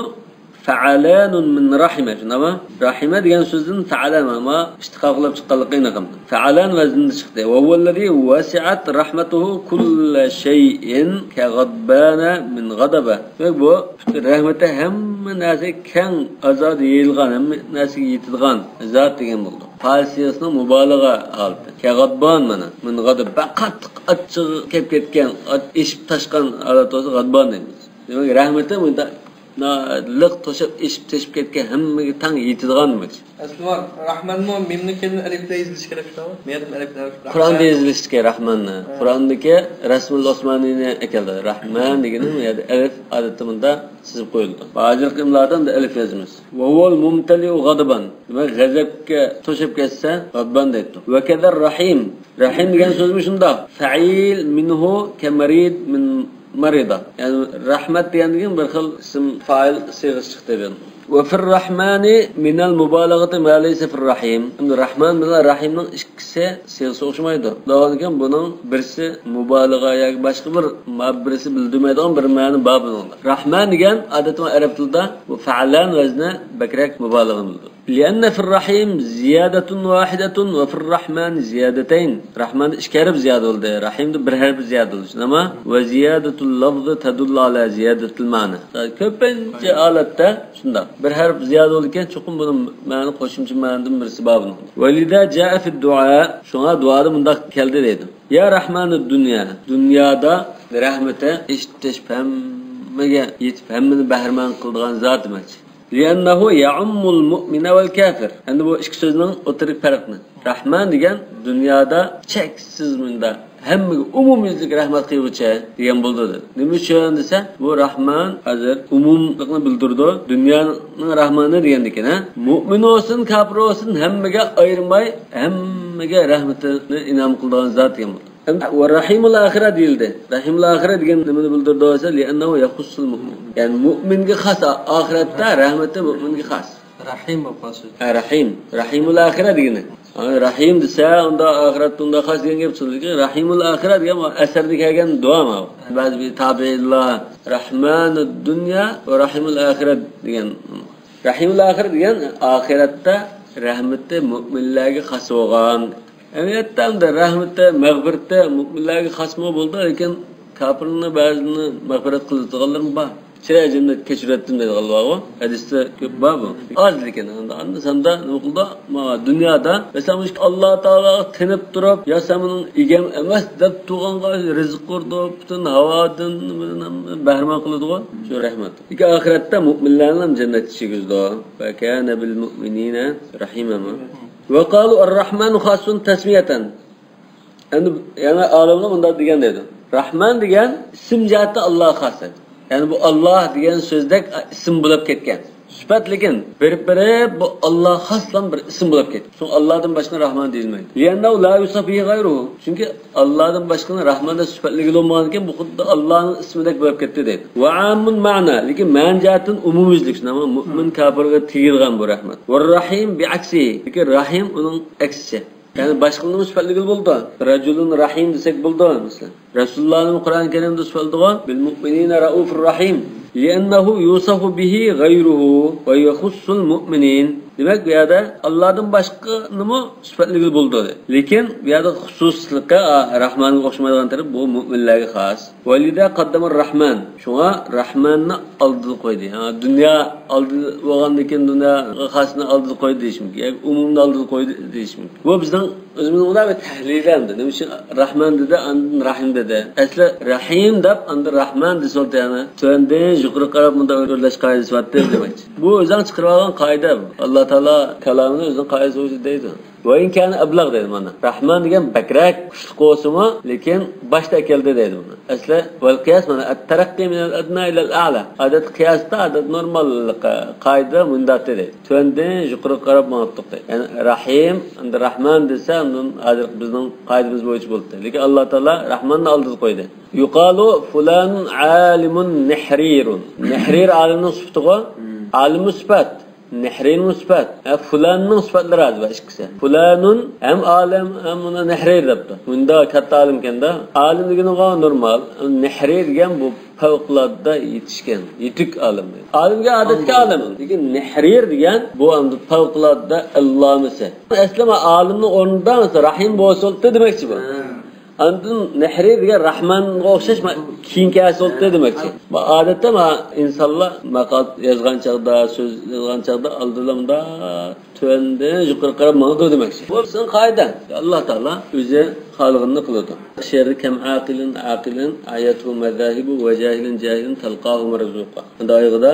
فەئەلانۇن مىن رەھىمە. شۇنداقمۇ؟ رەھىمە دېگەن سۆزدىن فەئەلان، ئەمما ئىشتىقاقلاپ چىققانلىقى ئېنىق. فەئەلان ۋەزنىدە چىقتى. ۋە ھۇۋەللەزى ۋەسىئەت رەھمەتۇھۇ كۇللە شەيئىن كەغەدبانە مىن غەدەبە. دېمەك، بۇ پۈتۈن رەھمىتى ھەممە نەرسىگە كەڭ ئازادە يېيىلغان، ھەممە نەرسىگە يېتىدىغان زات دېگەن بولىدۇ. پارسىيەسىنىڭ مۇبالىغە ھالىتى. كەغەدبان مانا. مىن غەدەب. بەك قاتتىق ئاچچىقى كەپ كەتكەن، ئات-، ئېشىپ تاشقان ھالەت بولسا غەدبان دەيمىز. دېمەك، رەھمىتى مۇنداق لىق توشۇپ، ئېشىپ تېشىپ كەتكەن، ھەممىگە تەڭ يېتىدىغان نېمە. ئەسلى بار. راھمانمۇ مىمنىڭ كەينىدىن ئەلىپلا يېزىلىشى كېرەك، شۇنداقمۇ؟ مەيەردىن ئەلىپ، ئەلىپ، راھمان. قۇرئاندا يېزىلىشى كېرەك راھماننى. ھە. قۇرئاندىكى رەسمۇل ئوسمانىنى ئەكەلدى. راھمان دېگىنى بۇ يەردە ئەلىپ ئادەتتە مۇندا سىزىپ قويۇلىدۇ. ھازىرقى ئىملادىن ئەلىپ يازىمىز. ۋەھۇۋەل مۇمتەلىئۇ غەزەبەن. دېمەك، غەزەپكە توشۇپ كەتسە، غەزبەن دەيدۇ. ۋەكەزەر رەھىم. رەھىم دېگەن سۆزمۇ شۇنداق. فەئىل مىنھۇ كەمەرىد مىن مەرىدە. يەنى رەھمەت دېگەندىن كېيىن بىر خىل ئىسىم فائىل سىيغىسى چىقتى بۇ. ۋە فىر رەھمانى مىنەل مۇبالىغەتى ما لەيسە فىر رەھىم. ئەمدى رەھمان بىلەن رەھىمنىڭ ئىككىسى سىيغىسى ئوخشىمايدۇ. دەۋالىكەن بۇنىڭ بىرسى مۇبالىغە ياكى باشقا بىر ما-، بىرسى بىلدۈرمەيدىغان بىر مەنە بار بۇنىڭدا. رەھمان دېگەن ئادەتتە ئەرەب تىلىدا بۇ فەئلان ۋەزنى بەكرەك مۇبالىغىنى بىلدۈرىدۇ. لأن في الرحيم زيادة واحدة وفي الرحمن زيادتين. رەھماندا ئىككى ھەرپ زىيادە بولدى، رەھىمدە بىر ھەرپ زىيادە بولدى. شۇنداقمۇ؟ وزيادة اللفظ تدل على زيادة المعنى. كۆپىنچە ھالەتتە شۇنداق. بىر ھەرپ زىيادە بولىدىكەن، چوقۇم بۇنىڭ مەنە قوشۇمچە مەنىدىن بىرسى بار بۇنىڭ. ولذا جاء في الدعاء. شۇڭا دۇئادا مۇنداق كەلدى دەيدۇ. يا رحمن الدنيا. دۇنيادا رەھمىتى ئېشىپ تېشىپ ھەممىگە يېتىپ، ھەممىنى بەھرىمەن قىلىدىغان زات دېمەكچى. لأنه يعم المؤمن والكافر. ئەمدى بۇ ئىككى سۆزنىڭ ئوتتۇرىدىكى پەرقىنى. رەھمان دېگەن دۇنيادا چەكسىز مۇنداق ھەممىگە ئومۇميۈزلۈك رەھمەت قىلغۇچى دېگەن بولىدۇ. نېمە ئۈچۈن دېسە، بۇ رەھمان ھازىر ئومۇملۇقنى بىلدۈرىدۇ. دۇنيانىڭ رەھمانى دېگەندىكىن، ھە؟ مۇئمىن بولسۇن، كاپىر بولسۇن، ھەممىگە ئايرىماي، ھەممىگە رەھمىتىنى ئىنئام قىلىدىغان زات دېگەن بولىدۇ. ھەم ۋە رەھىمۇل ئاخىرە دېيىلدى. رەھىمۇل ئاخىرە دېگەن نېمىنى بىلدۈرىدۇ دېسە، لىئەننەھۇ يەخۇسسۇل مۇئمىن. يەنى مۇئمىنگە خاس، ئاخىرەتتە رەھمىتى مۇئمىنگە خاس. رەھىم بولۇپ قالسۇن. ھە، رەھىم. رەھىمۇل ئاخىرە دېگىنى. ھە، رەھىم دېسە، ئۇندا ئاخىرەتتە ئۇندا خاس دېگەن گەپ چىقىدۇ. لېكىن رەھىمۇل ئاخىرە دېگەن ئەسەردە كەلگەن دۇئا ماۋۇ. بەزى بىر تابىئىنلار رەھمانۇد دۇنيا ۋە رەھىمۇل ئاخىرە دېگەن. رەھىمۇل ئاخىرە دېگەن ئاخىرەتتە رەھمىتى مۇئمىنلەرگە خاس بولغان. ئەمەلىيەتتە ئەمدى رەھمىتى، مەغپىرىتى مۇئمىنلەرگە خاسمۇ بولىدۇ، لېكىن كاپىرنى بەزىنى مەغپىرەت قىلىدىغانلىرىمۇ بار. چىراي جەننەت كەچۈرەتتىم دەيدىغانلار بارغۇ. ھەدىستە كۆپ بار بۇ. ئاز لېكىن ئاندا، ئاندا ساندا نېمە قىلىدۇ؟ ما دۇنيادا مەسىلەن، مۇشۇ ئاللا تائالاغا تېنىپ تۇرۇپ، يا سەن مېنىڭ ئىگەم ئەمەس دەپ تۇرغانغا رىزىق قۇرۇپ، پۈتۈن ھاۋادىن بەھرىمەن قىلىدىغۇ. شۇ رەھمەت. لېكىن ئاخىرەتتە مۇئمىنلەرنى جەننەتكە كىرگۈزىدۇ. ۋە كانە بىل مۇئمىنىنە رەھىمەمۇ. ۋە قالۇ ئەر-رەھمانۇ خاسسۇن تەسمىيەتەن. ئەمدى يەنە ئالىملار مۇنداق دېگەن دەيدۇ. رەھمان دېگەن ئىسىم جەھەتتە ئاللاغا خاس دەيدۇ. يەنى بۇ ئاللا دېگەن سۆزدەك ئىسىم بولۇپ كەتكەن. سۈپەت لېكىن بېرىپ بېرىپ بۇ ئاللا خاسلا بىر ئىسىم بولۇپ كەتكەن. شۇڭا ئاللادىن باشقىنى رەھمان دېيىلمەيدۇ. لىئەننەھۇ لا يۇسەفى غەيرۇھۇ. چۈنكى ئاللادىن باشقىنى رەھمان دەپ سۈپەتلىگىلى بولمىغاندىكىن، بۇ خۇددى ئاللانىڭ ئىسمىدەك بولۇپ كەتتى دەيدۇ. ۋە ئاممۇن مەنا. لېكىن مەنە جەھەتتىن ئومۇميۈزلۈك، شۇنداقمۇ؟ مۇئمىن كاپىرغا تېگىدىغان بۇ رەھمەت. ۋە رەھىم بىئەكسىھى. لېكىن رەھىم ئۇنىڭ ئەكسىچە. يەنى باشقىلارنىمۇ سۈپەتلىگىلى بولىدۇ. رەجۇلۇن رەھىم دېسەك بولىدۇ، مەسىلەن. رەسۇلۇللانىمۇ قۇرئان كەرىمدە سۈپەتلىدىغۇ، بىل مۇئمىنىنە رەئۇفۇر رەھىم. لىئەننەھۇ يۇسەفۇ بىھى غەيرۇھۇ ۋە يەخۇسسۇل مۇئمىنىن. دېمەك، بۇ يەردە ئاللادىن باشقىنىمۇ سۈپەتلىگىلى بولىدۇ. لېكىن بۇ يەردە خۇسۇسلۇقى، ئا، رەھمانغا ئوخشىمايدىغان تەرەپ، بۇ مۇئمىنلەرگە خاس. ۋەلىدە قەددەمە رەھمان. شۇڭا رەھماننى ئالدىدا قويدى. ھا، دۇنيا ئالدىدا بولغاندىن كېيىن دۇنياغا خاسنى ئالدىدا قويدى دېيىش مۇمكىن. ياكى ئومۇمنى ئالدىدا قويدى دېيىش مۇمكىن. بۇ بىزنىڭ ئۆزىمىزنىڭ بۇنداق بىر تەھلىلى ئەمدى. نېمە ئۈچۈن رەھمان دېدى، ئاندىن رەھىم دېدى. ئەسلى رەھىم دەپ، ئاندىن رەھمان دېسە بولدى يەنى. تۆۋەندىن يۇقىرىغا قاراپ مۇنداق ئۆرلەش قائىدىسى بار دېمەكچى. بۇ ئۆزۈڭ چىقىرىۋالغان قائىدە. ئاللا تائالا كالامىنى ئۆزىنىڭ قائىدىسى بويىچە دەيدۇ. ۋە ئىن كانە ئەبلەغ دەيدۇ مانا. رەھمان دېگەن بەكرەك كۈچلۈك بولسىمۇ، لېكىن باشتا ئەكەلدى دەيدۇ بۇنى. ئەسلى ۋەل قىياس مانا ئەت-تەرەققى مىنەل ئەدنا ئىلەل ئەئلا. ئادەتتە قىياستا ئادەت نورمال قائىدە مۇنداق دەيدۇ. تۆۋەندىن يۇقىرىغا قاراپ ماڭاتتۇق دەيدۇ. يەنى رەھىم، ئەمدى رەھمان دېسە، ئاندىن ھازىرقى بىزنىڭ قائىدىمىز بويىچە بولدى. لېكىن ئاللا تائالا رەھماننى ئالدىدا قويدى. يۇقالۇ فۇلانۇن ئالىمۇن نەھرىرۇن. نەھرىر ئالىمنىڭ سۈپىتىغۇ. ئالىممۇ سۈپەت. نەھرىنىڭ سۈپەت. ھە، فۇلاننىڭ سۈپەتلىرى ھازىر بار ئىككىسى. فۇلانۇن ھەم ئالىم، ھەم ئۇنى نەھرىر دەپتۇ. مۇنداق كاتتا ئالىمكەن-دە. ئالىم دېگىنى نورمال. نەھرىر دېگەن بۇ پەۋقۇلئاددە يېتىشكەن، يېتۈك ئالىم. ئالىم دېگەن ئادەتتىكى ئالىم. لېكىن نەھرىر دېگەن بۇ ئەمدى پەۋقۇلئاددە ئەللامىسى. ئەسلى ئالىمنىڭ ئورنىدا مەسىلەن رەھىم بولسا بولاتتى دېمەكچى بۇ. ئاندىن نەھرى دېگەن راھمانغا ئوخشاش ما-، كېيىنكى ئەسلى بولۇپتۇ دېمەكچى. ما ئادەتتە ما ئىنسانلار ماقالە يازغان چاغدا، سۆز يازغان چاغدا ئالدىدا مۇنداق تۆۋەندىن يۇقىرى قاراپ ماڭىدۇ دېمەكچى. بۇ بىزنىڭ قائىدە. ئاللا تائالا ئۆزى خالىغىنىنى قىلىدۇ. شەررى كەم ئاقىلىن ئاقىلىن ئايەتۇ مەزاھىبۇ ۋە جاھىلىن جاھىلىن تەلقاھۇ مەرزۇقا. ئايىغىدا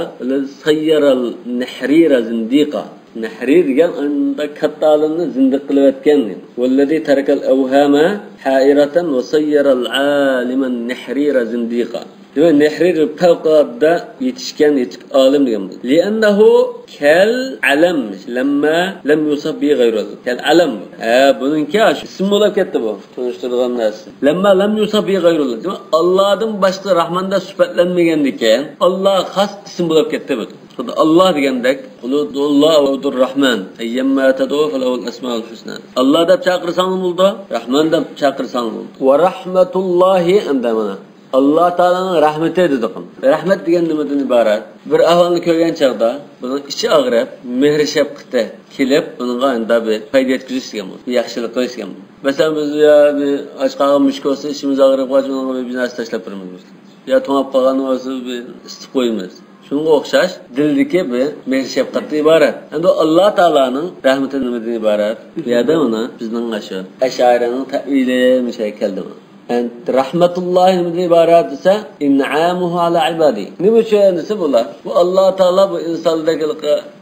سەييەرەل نەھرىرە زىندىقا. نەھرى دېگەن ئاندا كاتتا ئالىمنى زىندىق قىلىۋەتكەن. ۋەللەزى تەرەكەل ئەۋھامە ھائىرەتەن ۋە سەييەرەل ئالىمەن نەھرىرە زىندىقا. دېمەك، نەھرىر پەۋقۇلئاددە يېتىشكەن، يېتىك ئالىم دېگەن بولدى. لىئەننەھۇ كەل ئەلەم، لەممە لەم يۇسەف بى غەيرۇللا. كەل ئەلەم. ھە، بۇنىڭكى شۇ ئىسىم بولۇپ كەتتى بۇ. تونۇشتۇرىدىغان نەرسە. لەممە لەم يۇسەف بى غەيرۇللا. دېمەك، ئاللادىن باشقا راھماندا سۈپەتلەنمىگەندىكىن، ئاللا خاس ئىسىم بولۇپ كەتتى بۇ. خۇددى ئاللا دېگەندەك، قۇل ئۇدئۇللا ئەۋ ئۇدۇر راھمان، ئەييەمما تەدئۇ فەلەھۇل ئەسمائۇل ھۇسنا. ئاللا دەپ چاقىرساڭمۇ بولىدۇ، راھمان دەپ چاقىرساڭمۇ بولىدۇ. ۋە رەھمەتۇللاھى ئەمدى مانا. ئاللا تائالانىڭ رەھمىتى دېدۇق. رەھمەت دېگەن نېمىدىن ئىبارەت؟ بىر ئەھۋالنى كۆرگەن چاغدا بۇنىڭ ئىچى ئاغرىپ، مېھرى شەپقىتى كېلىپ، بۇنىڭغا ئەمدى بىر پايدا يەتكۈزۈش دېگەن بولىدۇ، بىر ياخشىلىق قىلىش دېگەن بولىدۇ. مەسىلەن، بىز يا بىر ئاچ قالغان مۈشۈك بولسا، ئىچىمىز ئاغرىپ قالسا، ئۇنىڭغا بىر نەرسە تاشلاپ بېرىمىز. يا توڭاپ قالغان بولسا، بىر ئىسسىتىپ قويىمىز. شۇنىڭغا ئوخشاش دىلدىكى بىر مېھىر-شەپقەتتىن ئىبارەت. ئەمدى ئاللا تائالانىڭ رەھمىتى نېمىدىن ئىبارەت؟ بۇ يەردە مانا بىزنىڭ ئاشۇ ئەشئەرىنىڭ تەئۋىلى مۇشۇ يەرگە كەلدى. ئەمدى رەھمەتۇللاھى نېمىدىن ئىبارەت دېسە، ئىنئامۇھۇ ئالا ئىبادى. نېمە ئۈچۈن دېسە بۇلار؟ بۇ ئاللا تائالا بۇ ئىنساندەك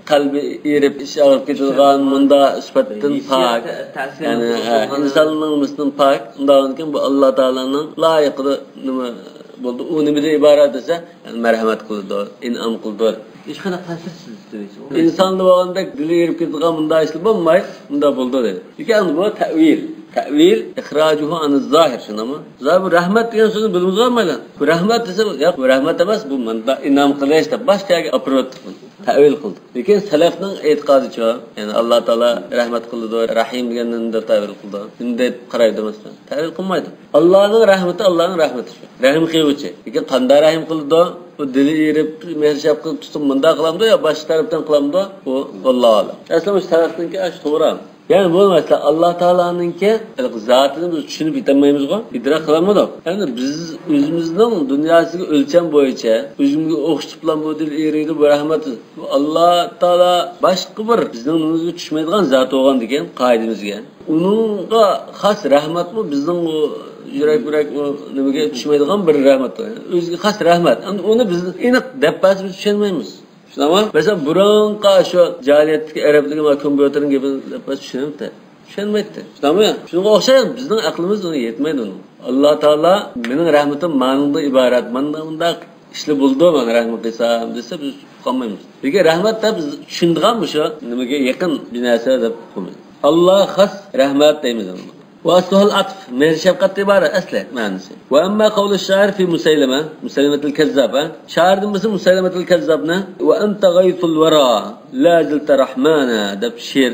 قەلبى ئېرىپ، ئىچى ئاغرىپ كېتىدىغان مۇنداق سۈپەتتىن پاك. يەنى، ھە، ئىنساننىڭ نېمىسىدىن پاك. ئۇنداقتىن كېيىن بۇ ئاللا تائالانىڭ لايىقىدا نېمە بولدى؟ ئۇ نېمىدىن ئىبارەت دېسە، يەنى مەرھەمەت قىلىدۇ، ئىنئام قىلىدۇ. ھېچقانداق تەسىرسىز دېمەيسىز. ئىنساندا بولغاندەك دىلى ئېرىپ كېتىدىغان مۇنداق ئىشلار بولماي، مۇنداق بولىدۇ دەيدۇ. لېكىن بۇ تەئۋىل. تەئۋىل، ئىخراجۇھۇ ئانىز زاھىر، شۇنداقمۇ؟ زاھىر بۇ رەھمەت دېگەن سۆزنى بىلىمىزغا ئالمايلا. بۇ رەھمەت دېسە، ياق، بۇ رەھمەت ئەمەس، بۇ مۇنداق ئىنئام قىلىش دەپ باشقا يەرگە ئاپىرىۋەتتۇق بۇنى. تەئۋىل قىلدى. لېكىن سەلەفنىڭ ئېتىقادىچۇ؟ يەنى ئاللا تائالا رەھمەت قىلىدۇ، رەھىم دېگەننى نېمە دەپ تەئۋىل قىلىدۇ؟ نېمە دەپ قارايدۇ مەسىلەن؟ تەئۋىل قىلمايدۇ. ئاللانىڭ رەھمىتى ئاللانىڭ رەھمىتى شۇ. رەھىم قىلغۇچى. لېكىن قانداق رەھىم قىلىدۇ؟ ئۇ دىلى ئېرىپ، مېھىر شەپقەت تۇتۇپ مۇنداق قىلامدۇ يا باشقا تەرەپتىن قىلامدۇ؟ ئۇ ۋاللاھۇ ئەلەم. ئەسلى مۇشۇ سەلەفنىڭكى ئاشۇ توغرا. يەنى بۇ مەسىلە ئاللا تائالانىڭكى زاتىنى بىز چۈشىنىپ يېتەلمەيمىزغۇ، ئىدراك قىلالمىدۇق. يەنى بىز ئۆزىمىزنىڭ دۇنياسىدىكى ئۆلچەم بويىچە ئۆزۈمگە ئوخشىتىپلا بۇ دىل ئېرىيدۇ، بۇ رەھمەت. بۇ ئاللا تائالا باشقا بىر بىزنىڭ نېمىمىزگە چۈشمەيدىغان زات بولغاندىكىن قائىدىمىزگە. ئۇنىڭغا خاس رەھمەتمۇ بىزنىڭ ئۇ يۈرەك-يۈرەك ئۇ نېمىگە چۈشمەيدىغان بىر رەھمەت. ئۆزىگە خاس رەھمەت. ئەمدى ئۇنى بىز ئېنىق دەپ بەرسە بىز چۈشەنمەيمىز. شۇنداقمۇ؟ مەسىلەن، بۇرۇنقى شۇ جاھىلىيەتتىكى ئەرەبلەرگە ما كومپيۇتېرنى گېپىنى دەپ بەرسە چۈشىنەمتى؟ چۈشەنمەيتتى. شۇنداقمۇ؟ شۇنىڭغا ئوخشاش بىزنىڭ ئەقلىمىز ئۇنى يەتمەيدۇ ئۇنىڭغا. ئاللا تائالا مېنىڭ رەھمىتىم مانىڭدىن ئىبارەت، مانا مۇنداق ئىشلار بولىدۇ، ماڭا رەھمەت قىلسام دېسە، بىز قالمايمىز. لېكىن رەھمەت دەپ بىز چۈشىنىدىغان مۇشۇ نېمىگە يېقىن بىر نەرسە دەپ قويمايمىز. ئاللاغا خاس رەھمەت دەيمىز ئۇنى. ۋە ئەسلۇھەل ئەتف، مېھىر شەپقەتتىن ئىبارەت ئەسلى مەنىسى. ۋە ئەمما قەۋلۇ شائىر فى مۇسەيلىمە، مۇسەيلىمەتىل كەززاب، ھە؟ شائىردىن بىرسى مۇسەيلىمەتىل كەززابنى ۋە ئەنتە غەيسۇل ۋەرا، لا زىلتە رەھمانە دەپ شېئىر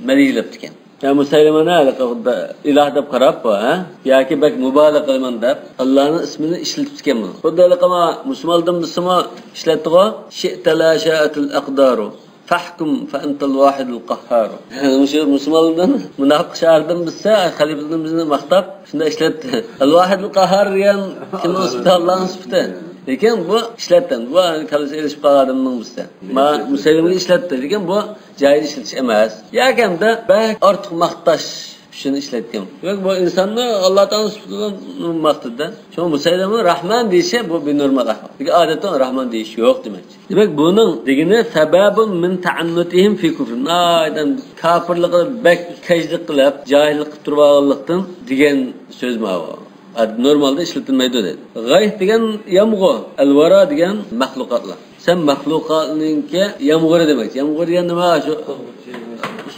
مەدھىيلەپتىكەن. يا مۇسەيلىمەنى ھېلىقى خۇددى ئىلاھ دەپ قاراپ، ھە؟ ياكى بەك مۇبالىغە قىلىمەن دەپ، ئاللانىڭ ئىسمىنى ئىشلىتىپتىكەن بۇ. خۇددى ھېلىقى ما مۇسۇلمانلىرىمىزمۇ ئىشلەتتىغۇ، شىئتە لا شائەتىل ئەقدارۇ، فەھكۇم فەئەنتەل ۋاھىدۇل قەھھارۇ. مۇشۇ مۇسۇلمانلاردىن مۇناپىق شائىردىن بىلسە، خەلىپىدىن بىزنى ماختاپ، شۇنداق ئىشلەتتى. ئەل ۋاھىدۇل قەھھار دېگەن كىمنىڭ سۈپىتى؟ ئاللانىڭ سۈپىتى. لېكىن بۇ ئىشلەتتى. بۇ كاللىسى ئېلىشىپ قالغان ئادەمنىڭ بىرسى. ما مۇسەيلىمىگە ئىشلەتتى. لېكىن بۇ جايىدا ئىشلىتىش ئەمەس. ياكى ئەمدى بەك ئارتۇق ماختاش ئۈچۈن ئىشلەتكەن. دېمەك، بۇ ئىنساننى ئاللا تائالا سۈپىتى بىلەن ماختىدى. شۇڭا مۇسەيلىمە رەھمان دېيىشى بۇ بىر نورمال ئەھۋال. لېكىن ئادەتتە رەھمان دېيىش يوق دېمەكچى. دېمەك، بۇنىڭ دېگىنى سەبەبۇن مىن تەئەننۇتىھىم فى كۇفرىم. ناھايىتى كاپىرلىقىدا بەك كەجلىك قىلىپ، جاھىللىق قىلىپ تۇرۇۋالغانلىقتىن دېگەن سۆز ماۋۇ. نورمالدا ئىشلىتىلمەيدۇ دەيدۇ. غەيس دېگەن يامغۇر، ئەل ۋەرا دېگەن مەخلۇقاتلار. سەن مەخلۇقاتنىڭكى يامغۇرى دېمەكچى. يامغۇر دېگەن نېمە؟ شۇ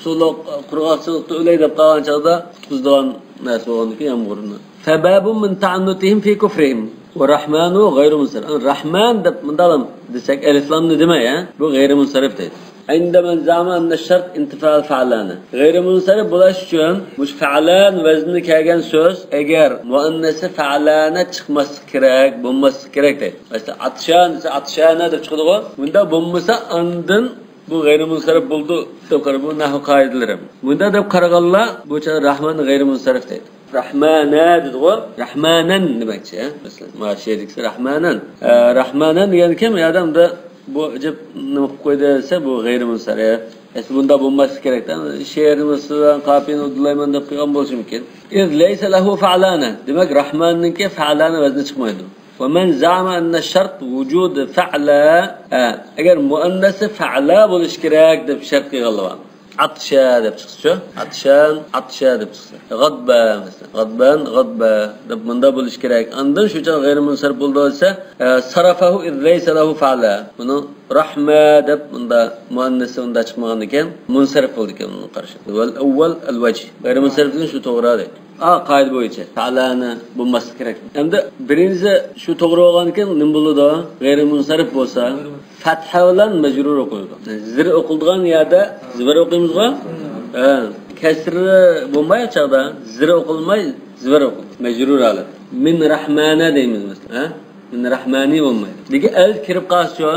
سۇلۇق، قۇرغاقچىلىقتا ئۆلەي دەپ قالغان چاغدا قۇتقۇزىدىغان نەرسە بولغاندىكىن يامغۇرنى. سەبەبۇن مىن تەئەننۇتىھىم فى كۇفرىھىم. ۋە رەھمانۇ غەيرۇ مۇنسەرىف. رەھمان دەپ مۇنداقلا دېسەك، ئەلىفلامنى دېمەي، ھە؟ بۇ غەيرىي مۇنسەرىف دەيدۇ. عند من زعم أن الشرط انتفاء الفعلان. غەيرىي مۇنسەرىف بولۇش ئۈچۈن مۇشۇ فەئلان ۋەزنىگە كەلگەن سۆز ئەگەر مۇئەننەسى فەئلانە چىقماسلىقى كېرەك، بولماسلىقى كېرەك دەيدۇ. مەسىلەن، ئاتشان دېسە، ئاتشانە دەپ چىقىدىغۇ. بۇنداق بولمىسا، ئاندىن بۇ غەيرىي مۇنسەرىپ بولدى دەپ قارا، بۇ نەھۋ قائىدىلىرى. بۇنداق دەپ قارىغانلار بۇ چاغدا رەھمان غەيرىي مۇنسەرىپ دەيدۇ. رەھمانە دېدىغۇ. رەھمانەن دېمەكچى، ھە؟ مەسىلەن، ما شېئىردىكىسى رەھمانەن. ئە، رەھمانەن دېگەنكى يەنە ئادەمدە بۇ ئەجەب نېمە قىلىپ قويدى دېسە، بۇ غەيرىي مۇنسەرىپ. ئەسلى بۇنداق بولماسلىقى كېرەك. شېئىرنى مەسىلەن، قاپىيەنى ئۇدۇللايمەن دەپ قىلغان بولۇشى مۇمكىن. إذ ليس له فعلان. دېمەك، رەھماننىڭكى فەئلانە ۋەزنى چىقمايدۇ. ومن زعم أن الشرط وجود فعلى، ھە، ئەگەر مۇئەننەسى فەئلە بولۇشى كېرەك دەپ شەرت قىلغانلار بار. ئاتشا دەپ چىقسىچۇ؟ ئاتشان، ئاتشا دەپ چىقسا. غەدبە مەسىلەن. غەدبەن، غەدبە دەپ مۇنداق بولۇشى كېرەك. ئاندىن شۇ چاغ غەيرىي مۇنسەرىپ بولىدۇ دېسە، ئە، سەرەفەھۇ ئىز لەيسە لەھۇ فەئلە. بۇنىڭ رەھمە دەپ مۇندا مۇئەننەسى ئۇنداق چىقمىغاندىكىن، مۇنسەرىپ بولىدىكەن ئۇنىڭ قارىشى. ۋەل ئەۋۋەل ئەل ۋەجھ. غەيرىي مۇنسەرىپتىن شۇ توغرا دەيدۇ. ئا، قائىدە بويىچە فەئلانە بولماسلىقى كېرەك. ئەمدى بىرىنچىسى شۇ توغرا بولغاندىكىن نېمە بولىدۇ؟ غەيرىي مۇنسەرىپ بولسا، فەتھە بىلەن مەجرۇر ئوقۇلىدۇ. زىر ئوقۇلىدىغان يەردە زىبەر ئوقۇيمىزغۇ؟ ھە. كەسرى بولماي چاغدا، زىر ئوقۇلماي، زىبەر ئوقۇلىدۇ. مەجرۇر ھالەت. مىن رەھمانە دەيمىز مەسىلەن. ھە؟ مىن رەھمانى بولمايدۇ. لېكىن ئەل كىرىپ قالسىچۇ؟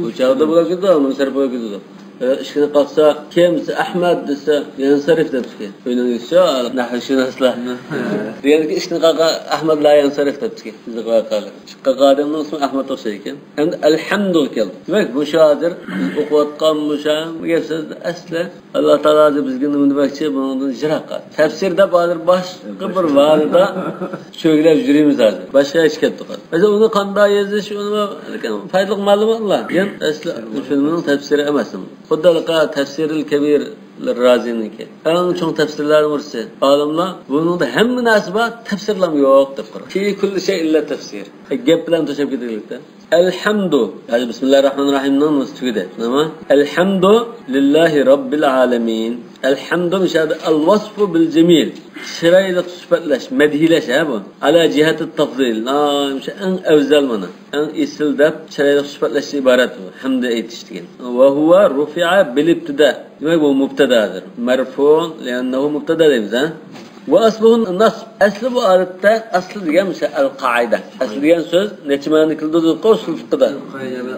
بۇ چاغدا بولاپ كېتىدۇ، مۇنسەرىپ بولۇپ كېتىدۇ. ئە، ئىشىكنى قاقسا، كىم دېسە، ئەھمەد دېسە، يەنسەرىف دەپتىكەن. ئۆينىڭ ئىچى، نەھۋشۇناسلار. دېگەنكى ئىشىكنى قاقا، ئەھمەد لا يەنسەرىف دەپتىكەن. بىزدە قاقا ئادەمنىڭ ئىسمى ئەھمەد ئوخشايدىكەن. ئەمدى ئەلھەمدۇغا كەلدى. دېمەك، مۇشۇ ھازىر بىز ئوقۇۋاتقان مۇشۇ ھەممە گەپ سۆزدە ئەسلى ئاللا تائالا ھازىر بىزگە نېمە دېمەكچى؟ بۇنىڭدىن يىراق قال. تەپسىر دەپ ھازىر باشقا بىر ۋادىدا چۆگىلەپ يۈرىمىز ھازىر. باشقا ئىش كەتتۇق ھازىر. مەسىلەن، ئۇنى قانداق يېزىش، ئۇنى پايدىلىق مەلۇماتلار. يەنى ئەسلى شۇنىڭ تەپسىرى ئەمەس. خۇددى ھېلىقى تەپسىرىل كەبىر رازىنىڭكى. ئەڭ چوڭ تەپسىرلەرنىڭ بىرسى. ئالىملار بۇنىڭدا ھەممە نەرسە بار، تەپسىرلەرمۇ يوق دەپ قارىغان. في كل شيء إلا التفسير. گەپ بىلەن توشۇپ كېتىلىكتە. ئەلھەمدۇ. ھازىر بىسمىللاھىر راھمانىر راھىمنىڭ نۇسخىسى تۈگىدى. نېمە؟ ئەلھەمدۇ لىللاھى راببىل ئالەمىن. ئەلھەمدۇ مۇشۇ يەردە ئەل ۋەسفۇ بىل جەمىل. چىرايلىق سۈپەتلەش، مەدھىيلەش ھە بۇ. ئالا جىھەتىت تەفزىل. ئا، مۇشۇ ئەڭ ئەۋزەل مانا. ئەڭ ئېسىل دەپ چىرايلىق سۈپەتلەشتىن ئىبارەت بۇ. ھەمدە ئېيتىش دېگەن. ۋە ھۇۋە رۇفىئە بىل ئىبتىدا. دېمەك، بۇ مۇبتەدادۇر. مەرفۇ، لىئەننەھۇ مۇبتەدا دەيمىز، ھە؟ ۋە ئەسلۇھۇ نەسب. ئەسلى بۇ ئادەتتە، ئەسلى دېگەن مۇشۇ ئەل قائىدە. ئەسلى دېگەن سۆز نەچچە مەنىنى كېلتۈردۇق ئۇسۇل فىقىدا.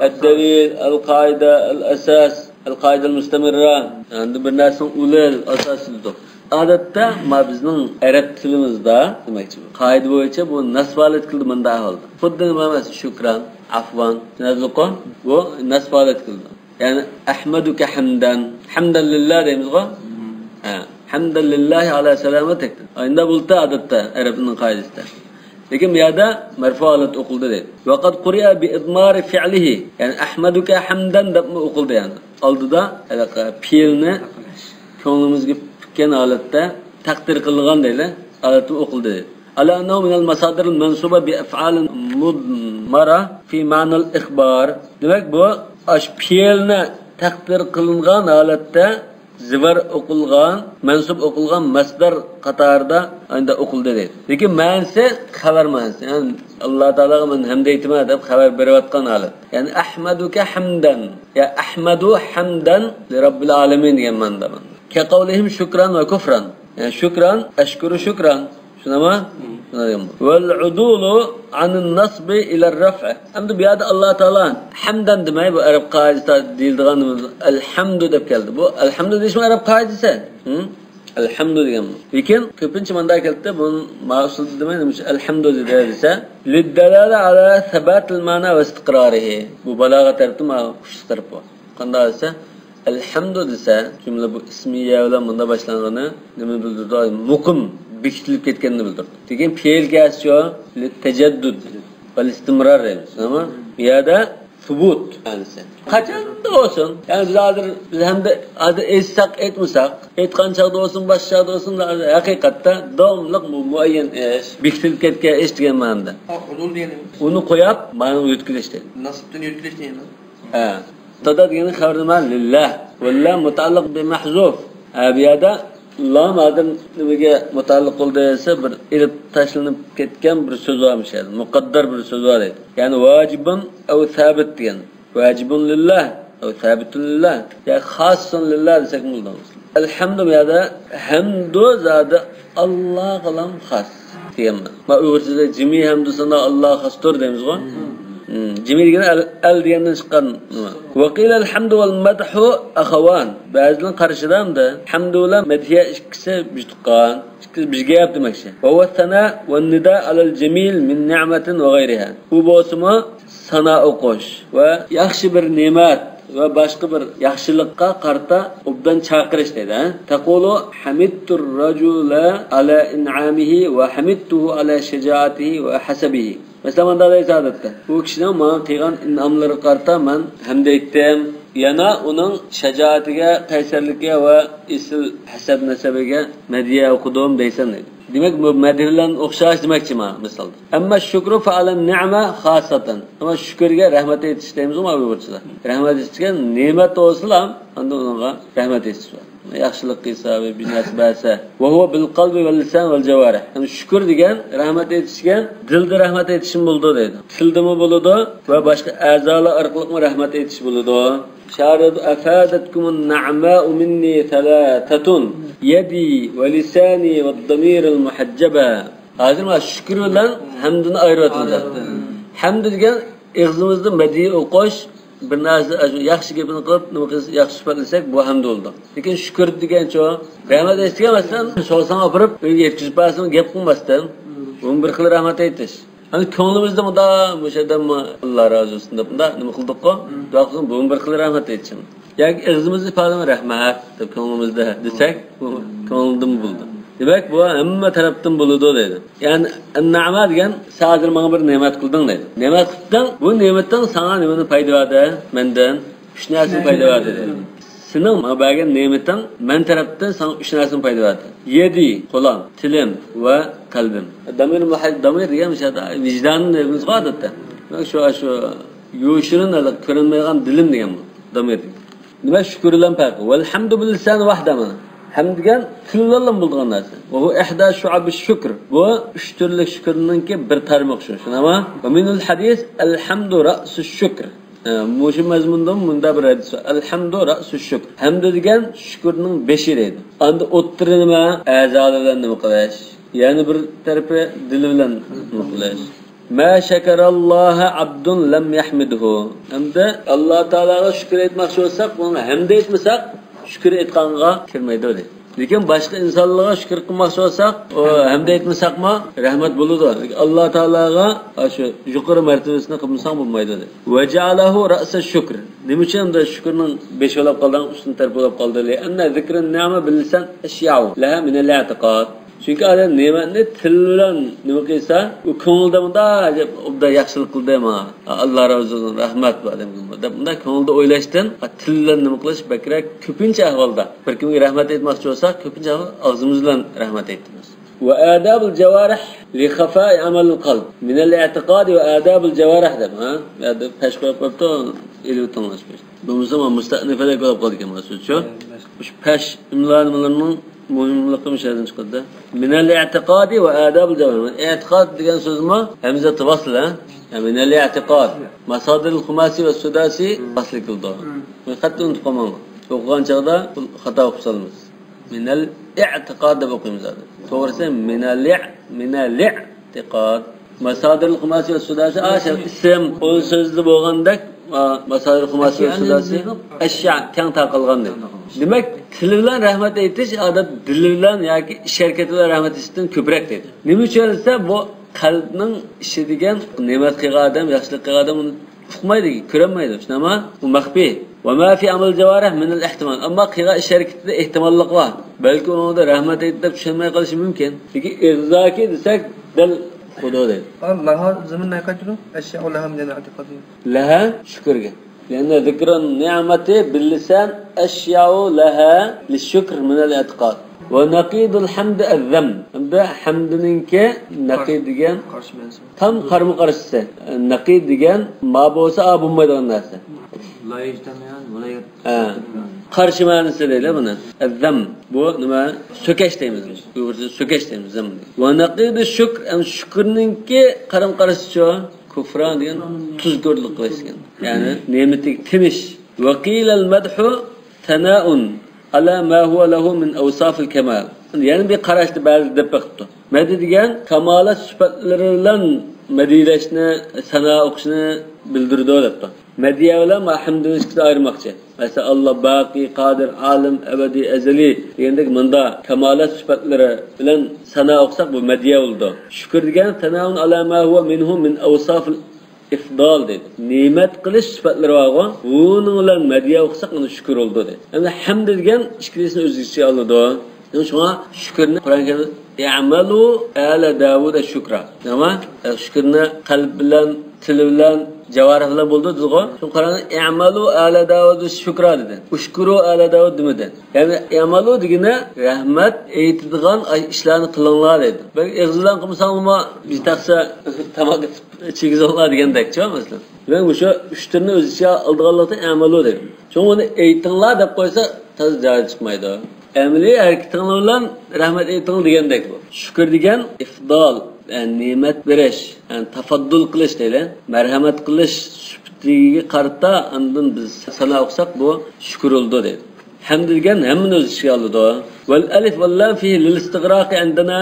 ئەلدەلىل، ئەل قائىدە، ئەل ئەساس، ئەل قائىدە مۇستەمىررا. ئەمدى بىر نەرسىنىڭ ئۇلى، ئەل ئاساسى دېدۇق. ئادەتتە، ما بىزنىڭ ئەرەب تىلىمىزدا، دېمەكچى، بۇ قائىدە بويىچە بۇ نەسب ھالەت كېلىدۇ مۇنداق ئەھۋالدا. خۇددى نېمە ئەمەس، شۇكران، ئەفۋان، شۇنداققۇ؟ بۇ نەسب ھالەت كېلىدۇ. يەنى، ئەھمەدۇكە ھەمدەن، ھەمدەن لىللا دەيمىزغۇ؟ ھە. ھەمدەن لىللاھى ئالا سالامەتىك. ئايندا بولتا ئادەتتە، ئەرەبنىڭ قائىدىسىدە. لېكىن بۇ يەردە مەرفۇ ھالەت ئوقۇلدى دەيدۇ. ۋەقەد قۇرىئە بىئىدمارى فىئلىھى. يەنى، ئەھمەدۇكە ھەمدەن دەپمۇ ئوقۇلدى يەنى. ئالدىدا، ھېلىقى پېئىلنى كۆڭلىمىزگە پۈككەن ھالەتتە، تەقدىر قىلغان دەيلى، ھالەتتە ئوقۇلدى دەيدۇ. على أنه من المصادر المنصوبة بأفعال مضمرة في معنى الإخبار. دېمەك، بۇ ئاش پېئىلنى تەقدىر قىلىنغان ھالەتتە زىبار ئوقۇلغان، مەنسۇب ئوقۇلغان مەسدەر قاتارىدا ئاينىدا ئوقۇلدى دەيدۇ. لېكىن مەنىسى خەۋەر مەنىسى. يەنى، ئاللا تائالاغا مەن ھەمدە ئېيتىمەن دەپ خەۋەر بېرىۋاتقان ھالەت. يەنى، ئەھمەدۇكە ھەمدەن، يا ئەھمەدۇ ھەمدەن لىرەببىل ئالەمىن دېگەن مەنىدا. كەقەۋلىھىم شۇكران ۋە كۇفران. يەنى، شۇكران، ئەشكۇرۇ شۇكران. شۇنداقمۇ؟ ۋەل ئۇدۇلۇ ئەنىن نەسبى ئىلەر رەفئى. ئەمدى بۇ يەردە ئاللا تائالا ھەمدەن دېمەي، بۇ ئەرەب قائىدىسىدا دېيىلىدىغان ئەلھەمدۇ دەپ كەلدى. بۇ ئەلھەمدۇ دېيىشمۇ ئەرەب قائىدىسى. ھە؟ ئەلھەمدۇ دېگەن بۇ. لېكىن كۆپىنچە مۇنداق كەلدى، بۇ ماۋۇ ئۇسۇلدا دېمەي، نېمە ئۈچۈن ئەلھەمدۇ دېدى دېسە، لىددەلالە ئەلا سەباتىل مەنا ۋە ئىستىقرارىھى. بۇ بالاغەت تەرىپى، ماۋۇ كۈچلۈك تەرىپى بۇ. قانداق دېسە، ئەلھەمدۇ دېسە، جۈملە بۇ ئىسمىيە بىلەن مۇنداق باشلانغىنى نېمە بىلدۈرىدۇ؟ مۇقىم، بېكىتىلىپ كەتكەننى بىلدۈرىدۇ. لېكىن پېئىل كەلسىچۇ، لىتەجەددۇد ۋەل ئىستىمرار دەيمىز. ئەمما بۇ يەردە سۇبۇت مەنىسى. قاچاندا بولسۇن. يەنى بىز ھازىر، بىز ھەمدە ھازىر ئېيتساق، ئېيتمىساق، ئېيتقان چاغدا بولسۇن، باشقا چاغدا بولسۇن، ھەقىقەتتە داۋاملىق بۇ مۇئەييەن ئىش، بېكىتىلىپ كەتكەن ئىش دېگەن مەنىدە. ئۇدۇل دېگەن ئۇنى قويۇپ، مانا يۆتكىلىش دەيدۇ. نەسبتىن يۆتكىلىش دېگەن. ھە. مۇبتادا دېگەننىڭ خەۋىرى نېمە؟ لىللا. ۋەللا مۇتەئەللىق بىمەھزۇف. ھە، بۇ يەردە لام ھازىر نېمىگە مۇتەئەللىق بولدى دېسە، بىر ئېلىپ تاشلىنىپ كەتكەن بىر سۆز بار مۇشۇ يەردە. مۇقەددەر بىر سۆز بار دەيدۇ. يەنى ۋاجىبۇن ئەۋ سابىت دېگەن. ۋاجىبۇن لىللا ئەۋ سابىتۇن لىللا. يا خاسسۇن لىللا دېسەكمۇ بولىدۇ. ئەلھەمدۇ بۇ يەردە ھەمدۇ زادى ئاللاغىلا خاس دېگەن مەنە. ما ئۇيغۇرچىدا جىمى ھەمدۇ سانا ئاللاغا خاستۇر دەيمىزغۇ؟ جىمى دېگەن ئەل، ئەل دېگەندىن چىققان. ۋەقىلەل ھەمدۇ ۋەل مەدھۇ ئەخەۋان. بەزىلەرنىڭ قارىشىدا ئەمدى ھەمدۇ بىلەن مەدھىيە ئىككىسى بىر تۇغقان، ئىككىسى بىر گەپ دېمەكچى. ۋەۋەسسەنا ۋەننىدا ئەلەل جەمىل مىن نىئمەتىن ۋەغەيرىھا. ئۇ بولسىمۇ سانا ئوقۇش ۋە ياخشى بىر نېمەت ۋە باشقا بىر ياخشىلىققا قارىتا ئوبدان چاقىرىش دەيدۇ، ھە؟ تەقۇلۇ ھەمىدتۇر راجۇلە ئەلە ئىنئامىھى ۋە ھەمىدتۇھۇ ئەلە شەجائەتىھى ۋە ھەسەبىھى. مەسىلەن، مۇنداق دەيسىز ئادەتتە، بۇ كىشىنىڭ ماڭا قىلغان ئىنئاملىرىغا قارىتا مەن ھەمدە ئېيتتىم. يەنە ئۇنىڭ شاجائىتىگە، قەيسەرلىكىگە ۋە ئېسىل ھەسەب-نەسەبىگە مەدھىيە ئوقۇدۇم دەيسەن دەيدۇ. دېمەك، بۇ مەدھىيە بىلەن ئوخشاش دېمەكچى مانا مىسالدا. ئەمما شۇكرۇ فەئەلە نىئمە خاسسەتەن. ئەمما شۈكۈرگە رەھمەت ئېيتىش دەيمىزغۇ مانا ئۇيغۇرچىدا. رەھمەت ئېيتىشكە نېمەت بولسىلا، ئاندىن ئۇنىڭغا رەھمەت ئېيتىش بار. ياخشىلىق قىلسا، بىر نەرسە بەرسە. ۋە ھۇۋە بىل قەلبى ۋەل لىسان ۋەل جەۋارىھ. يەنى شۈكۈر دېگەن رەھمەت ئېيتىش دېگەن دىلدا رەھمەت ئېيتىشمۇ بولىدۇ دەيدۇ. تىلدىمۇ بولىدۇ ۋە باشقا ئەزالار ئارقىلىقمۇ رەھمەت ئېيتىش بولىدۇ. شارىدۇ ئەفادەتكۇمۇن نەئماءۇ مىننى سەلاسەتۇن، يەدى ۋە لىسانى ۋە دەمىرىل مۇھەججەبە. ھازىر مانا شۈكۈر بىلەن ھەمدىنى ئايرىۋاتىمىز. ھەمدى دېگەن ئېغىزىمىزدا مەدھىيە ئوقۇش، بىر نەرسە، ئاشۇ ياخشى گېپىنى قىلىپ، نېمە قىلسا، ياخشى سۈپەتلىسەك، بۇ ھەمدە بولىدۇ. لېكىن شۈكۈر دېگەنچۇ، رەھمەت ئېيتىشكە، مەسىلەن، شوساڭ ئاپىرىپ ئۆيگە يەتكۈزۈپ بەرسىڭ، گەپ قىلماستىن، بۇمۇ بىر خىل رەھمەت ئېيتىش. ئەنە كۆڭلىمىزدە مۇنداق، مۇشۇ ئادەم ئاللا رازى بولسۇن دەپ مۇنداق نېمە قىلدۇققۇ؟ دۇئا قىلساڭ، بۇمۇ بىر خىل رەھمەت ئېيتىش. ياكى ئېغىزىمىزدا ئىپادىلىمە رەھمەت دەپ كۆڭلىمىزدە دېسەك، بۇ كۆڭلىدىن بولىدۇ. دېمەك، بۇ ھەممە تەرەپتىن بولىدۇ دەيدۇ. يەنى، ئەننەما دېگەن، سەن ھازىر ماڭا بىر نېمەت قىلدىڭ دەيدۇ. نېمەت قىلدىڭ، بۇ نېمىتىڭ ساڭا نېمىنى پايدا بەردى؟ مەندىن ئۈچ نەرسىنى پايدا بەردى دەيدۇ. سېنىڭ ماڭا بەرگەن نېمىتىڭ مەن تەرەپتىن ساڭا ئۈچ نەرسىنى پايدا بەردى. يەدى، قولۇم، تىلىم ۋە قەلبىم. دامىر مۇھەج-، دامىر دېگەن مۇشۇ يەردە ۋىجداننى دەيمىزغۇ ئادەتتە. شۇ، شۇ يوشۇرۇن، كۆرۈنمەيدىغان دىلىم دېگەن بۇ دامىر دېگەن. دېمەك، شۈكۈر بىلەن پەرقى. ۋەلھەمدۇ بىللىسان ۋەھدە مانا. ھەمد دېگەن تىل بىلەن بولىدىغان نەرسە. ۋە ھۇ ئىھدا شۇئەبى شۈكر. بۇ ئۈچ تۈرلۈك شۈكۈرنىڭكى بىر تارمىقى شۇ. شۇنداقمۇ؟ ۋە مىنەل ھەدىس، ئەلھەمدۇ رەسۇ شۈكر. ھە، مۇشۇ مەزمۇندا مۇنداق بىر ھەدىس بار. ئەلھەمدۇ رەسۇ شۈكر. ھەمدۇ دېگەن شۈكۈرنىڭ بېشى دەيدۇ. ئاندا ئوتتۇرا نېمە؟ ئەزالار بىلەن نېمە قىلىش؟ يەنە بىر تەرىپى دىل بىلەن نېمە قىلىش؟ ما شەكەرەللاھە ئەبدۇن لەم يەھمىدھۇ. ھەمدە ئاللا تائالاغا شۈكۈر ئېيتماقچى بولساق، ئۇنىڭغا ھەمدە ئېيتمىساق، شۈكۈر ئېيتقانغا كىرمەيدۇ دەيدۇ. لېكىن باشقا ئىنسانلارغا شۈكۈر قىلماقچى بولساق، ئۇ ھەمدە ئېيتمىساقمۇ رەھمەت بولىدۇ. لېكىن ئاللا تائالاغا شۇ يۇقىرى مەرتىۋىسىنى قىلمىساڭ بولمايدۇ دەيدۇ. ۋە جەئەلەھۇ رەسە شۈكر. نېمە ئۈچۈن ئەمدى شۈكۈرنىڭ بېشى بولۇپ قالدى، ئۈستىنى تەرەپ بولۇپ قالدى؟ لىئەننە زىكرىن نىئمە بىللىسان ئەشيەئۇ لەھە مىنەل ئېتىقاد. چۈنكى ئادەم نېمەتنى تىل بىلەن نېمە قىلسا، ئۇ كۆڭلىدە مۇنداق ئەجەب، ئوبدان ياخشىلىق قىلدى ماڭا، ئاللا رازى بولسۇن، رەھمەت بۇ ئادەمگە دەپ، مۇنداق كۆڭلىدە ئويلاشتىن، تىل بىلەن نېمە قىلىش بەكرەك كۆپىنچە ئەھۋالدا. بىر كىمگە رەھمەت ئېيتماقچى بولساق، كۆپىنچە ئەھۋال ئاغزىمىز بىلەن رەھمەت ئېيتىمىز. ۋە ئادابۇل جەۋارىھ لىخەفائى ئەمەلىل قەلب مىنەل ئېتىقادى ۋە ئادابۇل جەۋارىھ دەپ، ھە؟ بۇ يەردە پەش قويۇپ قويۇپتۇ، ئېلىۋېتىڭلار شۇ پەشنى. بولمىسا مۇستەئنىفەدەك بولۇپ قالىدىكەن مانا سۆزچۇ. مۇشۇ پەش ئىملا نېمىلىرىنىڭ مۇھىملىقى مۇشۇ يەردىن چىقىدۇ. مىنەل ئېتىقادى ۋە ئادابىل جەۋارىھ. ئېتىقاد دېگەن سۆزمۇ ھەمزە ۋەسلى، ھە؟ يا مىنەل ئېتىقاد. ماسادىرىل خۇماسى ۋە سۇداسى ۋەسلى كېلىدۇ. بۇنى قەتئىي ئۇنتۇپ قالماڭلار. ئوقۇغان چاغدا خاتا ئوقۇپ سالىمىز. مىنەل ئېتىقاد دەپ ئوقۇيمىز ھازىر. توغرىسى مىنەلىئ، مىنەلىئتىقاد. ماسادىرىل خۇماسى ۋە سۇداسى، ئاشۇ ئىسىم، ئۇل سۆزدە بولغاندەك، ئا، ماسادىر خۇماسى ۋە سۇداسى، ئەشيا، كەڭ تارقالغاندەك. دېمەك، تىل بىلەن رەھمەت ئېيتىش ئادەتتە دىل بىلەن ياكى ئىش ھەرىكىتى بىلەن رەھمەت ئېيتىشتىن كۆپرەك دەيدۇ. نېمە ئۈچۈن دېسە، بۇ قەلبنىڭ ئىشى دېگەن، نېمەت قىلغان ئادەم، ياخشىلىق قىلغان ئادەم ئۇنى ئۇقمايدۇ، كۆرەلمەيدۇ. شۇنداقمۇ؟ بۇ مەخپىي. ۋە ما فى ئەمەل جەۋارىھ مىنەل ئېھتىمال. ئەمما قىلغان ئىش ھەرىكىتىدە ئېھتىماللىق بار. بەلكى ئۇنىڭدا رەھمەت ئېيت دەپ چۈشەنمەي قېلىشى مۇمكىن. لېكىن ئېغىزدىكى دېسەك، دەل خۇدو دەيدۇ. لەھا زېمىننى قايتۇرۇڭ. ئەشياءۇ لەھا مىنەل ئېتىقادى. لەھا شۈكۈرگە. لىئەننە زىكرۇن نىئمەتى بىللىسان ئەشياءۇ لەھا لىششۈكر مىنەل ئېتىقاد. ۋە نەقىدۇل ھەمدى ئەززەم. ھەمدە ھەمدىنىڭكى نەقىد دېگەن قارشى مەنىسى. تام قارىمۇ قارشىسى. نەقىد دېگەن ما بولسا ئا بولمايدىغان نەرسە. لا يجتمعان ولا يت-، ھە. قارشى مەنىسى دەيدۇ بۇنى. ئەززەم. بۇ نېمە؟ سۆكەش دەيمىز. ئۇيغۇرچىدا سۆكەش دەيمىز، زەم دەيدۇ. ۋە نەقىدۇ شۈكر، ئەم شۈكرنىڭكى قارىمۇ قارشىسىچۇ؟ كۇفران دېگەن تۇزكورلۇق قىلىش دېگەن. يەنى نېمىتىگە تىنىش. ۋە قىلەل مەدھۇ سەنائۇن ئەلا ما ھۇۋە لەھۇ مىن ئەۋسافىل كەمال. يەنە بىر قاراشتا بەزى دەپ بېقىپتۇ. مەدھىي دېگەن كامالەت سۈپەتلىرى بىلەن مەدھىيلەشنى، سانا ئوقۇشنى، بىلدۈرىدۇ دەپتۇ. مەدھىيە بىلەن ھەمدنى ئىككىسىنى ئايرىماقچى. مەسىلەن، ئاللا باقىي، قادىر، ئالىم، ئەبەدىي، ئەزەلىي دېگەندەك مۇندا كامالەت سۈپەتلىرى بىلەن سانا ئوقۇساق، بۇ مەدھىيە بولىدۇ. شۈكۈر دېگەن ساناء على ما هو منه من أوصاف الإفضال دەيدۇ. نېمەت قىلىش سۈپەتلىرى بارغۇ، بۇنىڭ بىلەن مەدھىيە ئوقۇساق، ئۇنى شۈكۈر بولىدۇ دەيدۇ. ئەمدى ھەمد دېگەن ئىككىلىسىنى ئۆز ئىچىگە ئالىدۇ. شۇڭا شۈكۈرنى قۇرئان كەرىمدە «ئەمەلۇ ئەلە داۋۇدە شۈكرا» دەيدۇ. شۈكۈرنى قەلب بىلەن، تىل بىلەن، جاۋارىھ بىلەن بولىدۇ دېدىغۇ. شۇڭا قۇرئاندا «ئەمەلۇ ئەلە داۋۇدە شۈكرا» دېدى. «ئۇشكۇرۇ ئەلە داۋۇد» دېمىدى. يەنى «ئەمەلۇ» دېگىنى رەھمەت ئېيتىدىغان ئىشلارنى قىلىڭلار دەيدۇ. بەك ئېغىز بىلەن قىلمىساڭلارمۇ، بىر تەخسە تاماق ئېتىپ چىگىزىڭلار دېگەندەكچۇ، مەسىلەن. دېمەك، مۇشۇ ئۈچ تۈرنى ئۆز ئىچىگە ئالىدىغانلىقتىن «ئەمەلۇ» دەيدۇ. شۇڭا ئۇنى «ئېيتىڭلار» دەپ قويسا، تازا جايى چىقمايدۇ. ئەمەلىي ھەرىكىتىڭلار بىلەن رەھمەت ئېيتىڭ دېگەندەك بۇ. شۈكۈر دېگەن ئىفدال، يەنى نېمەت بېرىش، يەنى تەفەددۇل قىلىش دەيلى. مەرھەمەت قىلىش سۈپىتىگە قارىتا ئاندىن بىز سانا ئوقۇساق، بۇ شۈكۈر بولىدۇ دەيدۇ. ھەمد دېگەن ھەممىنى ئۆز ئىچىگە ئالىدۇ. والألف واللام فيه للاستغراق عندنا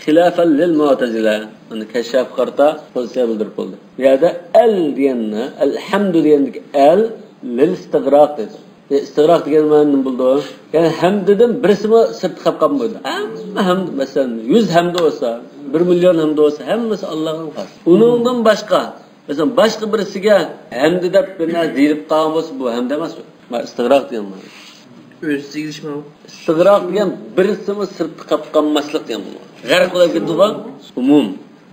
خلافا للمعتزلة. مانا كەششاپقا قارىتا پوزىتسىيە بىلدۈرۈپ بولدى. بۇ يەردە ئەل دېگەننى، ئەلھەمدۇ دېگەندىكى ئەل لىلىستىغراق دەيدۇ. ئىستىغراق دېگەن مەنىنى بىلدى. يەنى ھەمدىدىن بىرسىمۇ سىرتتا قاپ قالمايدۇ. ھەممە ھەمد، مەسىلەن، يۈز ھەمد بولسا، بىر مىليون ھەمد بولسا، ھەممىسى ئاللاغا خاس. ئۇنىڭدىن باشقا، مەسىلەن، باشقا بىرسىگە ھەمدى دەپ بىر نەرسە دېيىلىپ قالغان بولسا، بۇ ھەمد ئەمەس. ما ئىستىغراق دېگەن مانا. ئۆز ئىچىگە ئېلىشمۇ؟ ئىستىغراق دېگەن بىرسىمۇ سىرتتا قاپ قالماسلىق دېگەن بۇ. غەرق بولۇپ كېتىدىغان ئومۇم.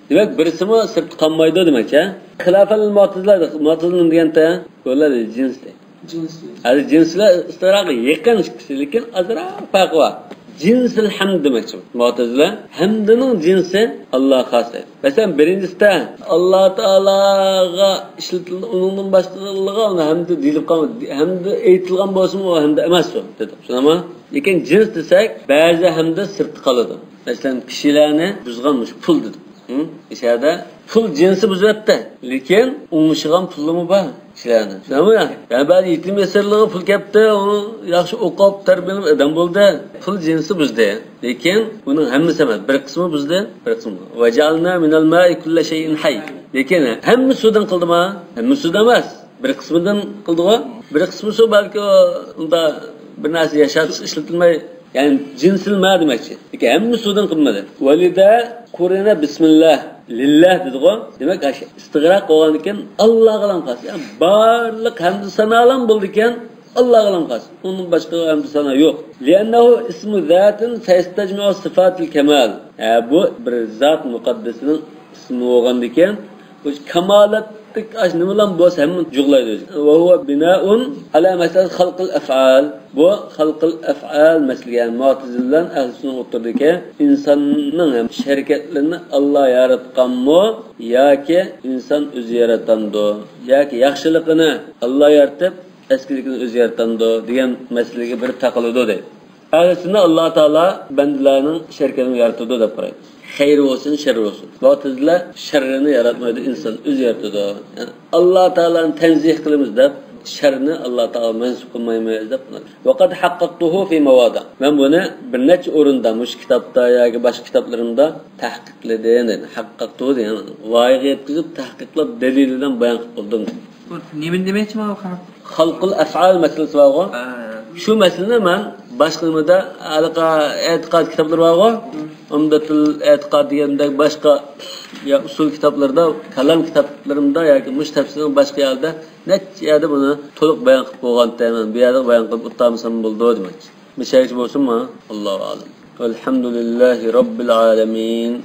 دېمەك، بىرسىمۇ سىرتتا قالمايدۇ دېمەكچى. خىلاپەن لىل مۇئتەزىلە، مۇئتەزىلە دېگەندە بۇلار جىنس دەيدۇ. جىنس. ھازىر جىنس بىلەن ئىستىغراققا يېقىن ئىككىسى، لېكىن ئازراق پەرقى بار. جىنسىل ھەمد دېمەكچى مۇئتەزىلە. ھەمدنىڭ جىنسى ئاللاغا خاس دەيدۇ. مەسىلەن، بىرىنچىسىدە ئاللا تائالاغا ئىشلىتىلدى، ئۇنىڭدىن باشقىلىرىغا ئۇنى ھەمدى دېيىلىپ قالمىدى. ھەمدى ئېيتىلغان بولسىمۇ، ئۇ ھەمدى ئەمەس ئۇ، دېدۇق. شۇنداقمۇ؟ لېكىن جىنس دېسەك، بەزى ھەمدى سىرتتا قالىدۇ. مەسىلەن، كىشىلەرنى بۇزغان مۇشۇ پۇل دېدۇق. ھە؟ ئىچەردە پۇل جىنسى بۇزۇۋەتتى. لېكىن ئوڭشىغان پۇلىمۇ بار كىشىلەرنى. شۇنداقمۇ يا؟ يەنە بەزى يېتىم يېسىرلىرىغا پۇل كەپتۇ، ئۇنى ياخشى ئوقۇپ، تەربىيەلەپ ئادەم بولدى. پۇل جىنسى بۇزدى. لېكىن بۇنىڭ ھەممىسى ئەمەس، بىر قىسمى بۇزدى، بىر قىسمى. وجعلنا من الماء كل شيء حي. لېكىن ھەممە سۇدىن قىلدىما؟ ھەممە سۇدا ئەمەس. بىر قىسمىدىن قىلدىغۇ. بىر قىسمى سۇ بەلكى ئۇندا بىر نەرسە ياشاتىش ئىشلىتىلمەي، يەنى جىنسىل ما دېمەكچى. لېكىن ھەممە سۇدىن قىلمىدى. ولذا قرن بسم الله لله دېدىغۇ. دېمەك، ئىستىغراق بولغاندىكىن ئاللاغىلا خاس. يەنى بارلىق ھەمدۇ سانالام بولىدىكەن، ئاللاغىلا خاس. ئۇنىڭ باشقا ھەمدۇ سانا يوق. لأنه اسم ذات فيستجمع صفات الكمال. ھە، بۇ بىر زات مۇقەددەسنىڭ ئىسمى بولغاندىكىن، بۇ كامالەتلىك ئاش نېمىلام بولسا ھەممىنى جۇغلايدۇ ئۆزى. وهو بناء على مسألة خلق الأفعال. بۇ خەلقىل ئەفئال مەسىلىگە، يەنى مۇئتەزىلە بىلەن ئەھلى سۈننە ئوتتۇرىدىكى ئىنساننىڭ ھەم ئىش ھەرىكەتلىرىنى ئاللا ياراتقانمۇ ياكى ئىنسان ئۆزى ياراتامدۇ؟ ياكى ياخشىلىقىنى ئاللا يارىتىپ، ئەسكىلىكىنى ئۆزى يارىتامدۇ دېگەن مەسىلىگە بېرىپ تاقىلىدۇ دەيدۇ. ئەھلى سۈننە ئاللا تائالا بەندىلەرنىڭ ئىش ھەرىكىتىنى يارىتىدۇ دەپ قارايدۇ. خەير بولسۇن، شەر بولسۇن. مۇئتەزىلە شەررىنى ياراتمايدۇ، ئىنسان ئۆزى يارىتىدۇ. يەنى ئاللا تائالانى تەنزىھ قىلىمىز دەپ، شەرنى ئاللا تائالاغا مەنسۇپ قىلمايمىز دەپ. وقد حققته في مواضع. مەن بۇنى بىر نەچچە ئورۇندا، مۇشۇ كىتابتا ياكى باشقا كىتابلىرىمدا تەھقىقلىدىم دەيدۇ. ھەققەقتۇ دېگەن ۋايىغا يەتكۈزۈپ، تەھقىقلاپ، دەلىل بىلەن بايان قىلىپ بولدۇم. بۇ نېمىنى دېمەكچى ماۋۇ خەلق؟ خەلقىل ئەفئال مەسىلىسى بارغۇ. ھە. شۇ مەسىلىنى مەن باشقا نېمىدە، ھېلىقى ئېتىقاد كىتابلىرى بارغۇ. ھە. ئۇمدەتۇل ئېتىقاد دېگەندەك باشقا يا ئۇسۇل كىتابلىرىدا، كالام كىتابلىرىمدا ياكى مۇشۇ تەپسىرنىڭ باشقا يەردە نەچچە يەردە بۇنى تولۇق بايان قىلىپ بولغانتى، مەن بۇ يەردە بايان قىلىپ ئۆتەلمىسەم بولىدۇ دېمەكچى. مۇشۇ يەرگىچە بولسۇنمۇ؟ ئاللاھۇ ئەلەم. والحمد لله رب العالمين.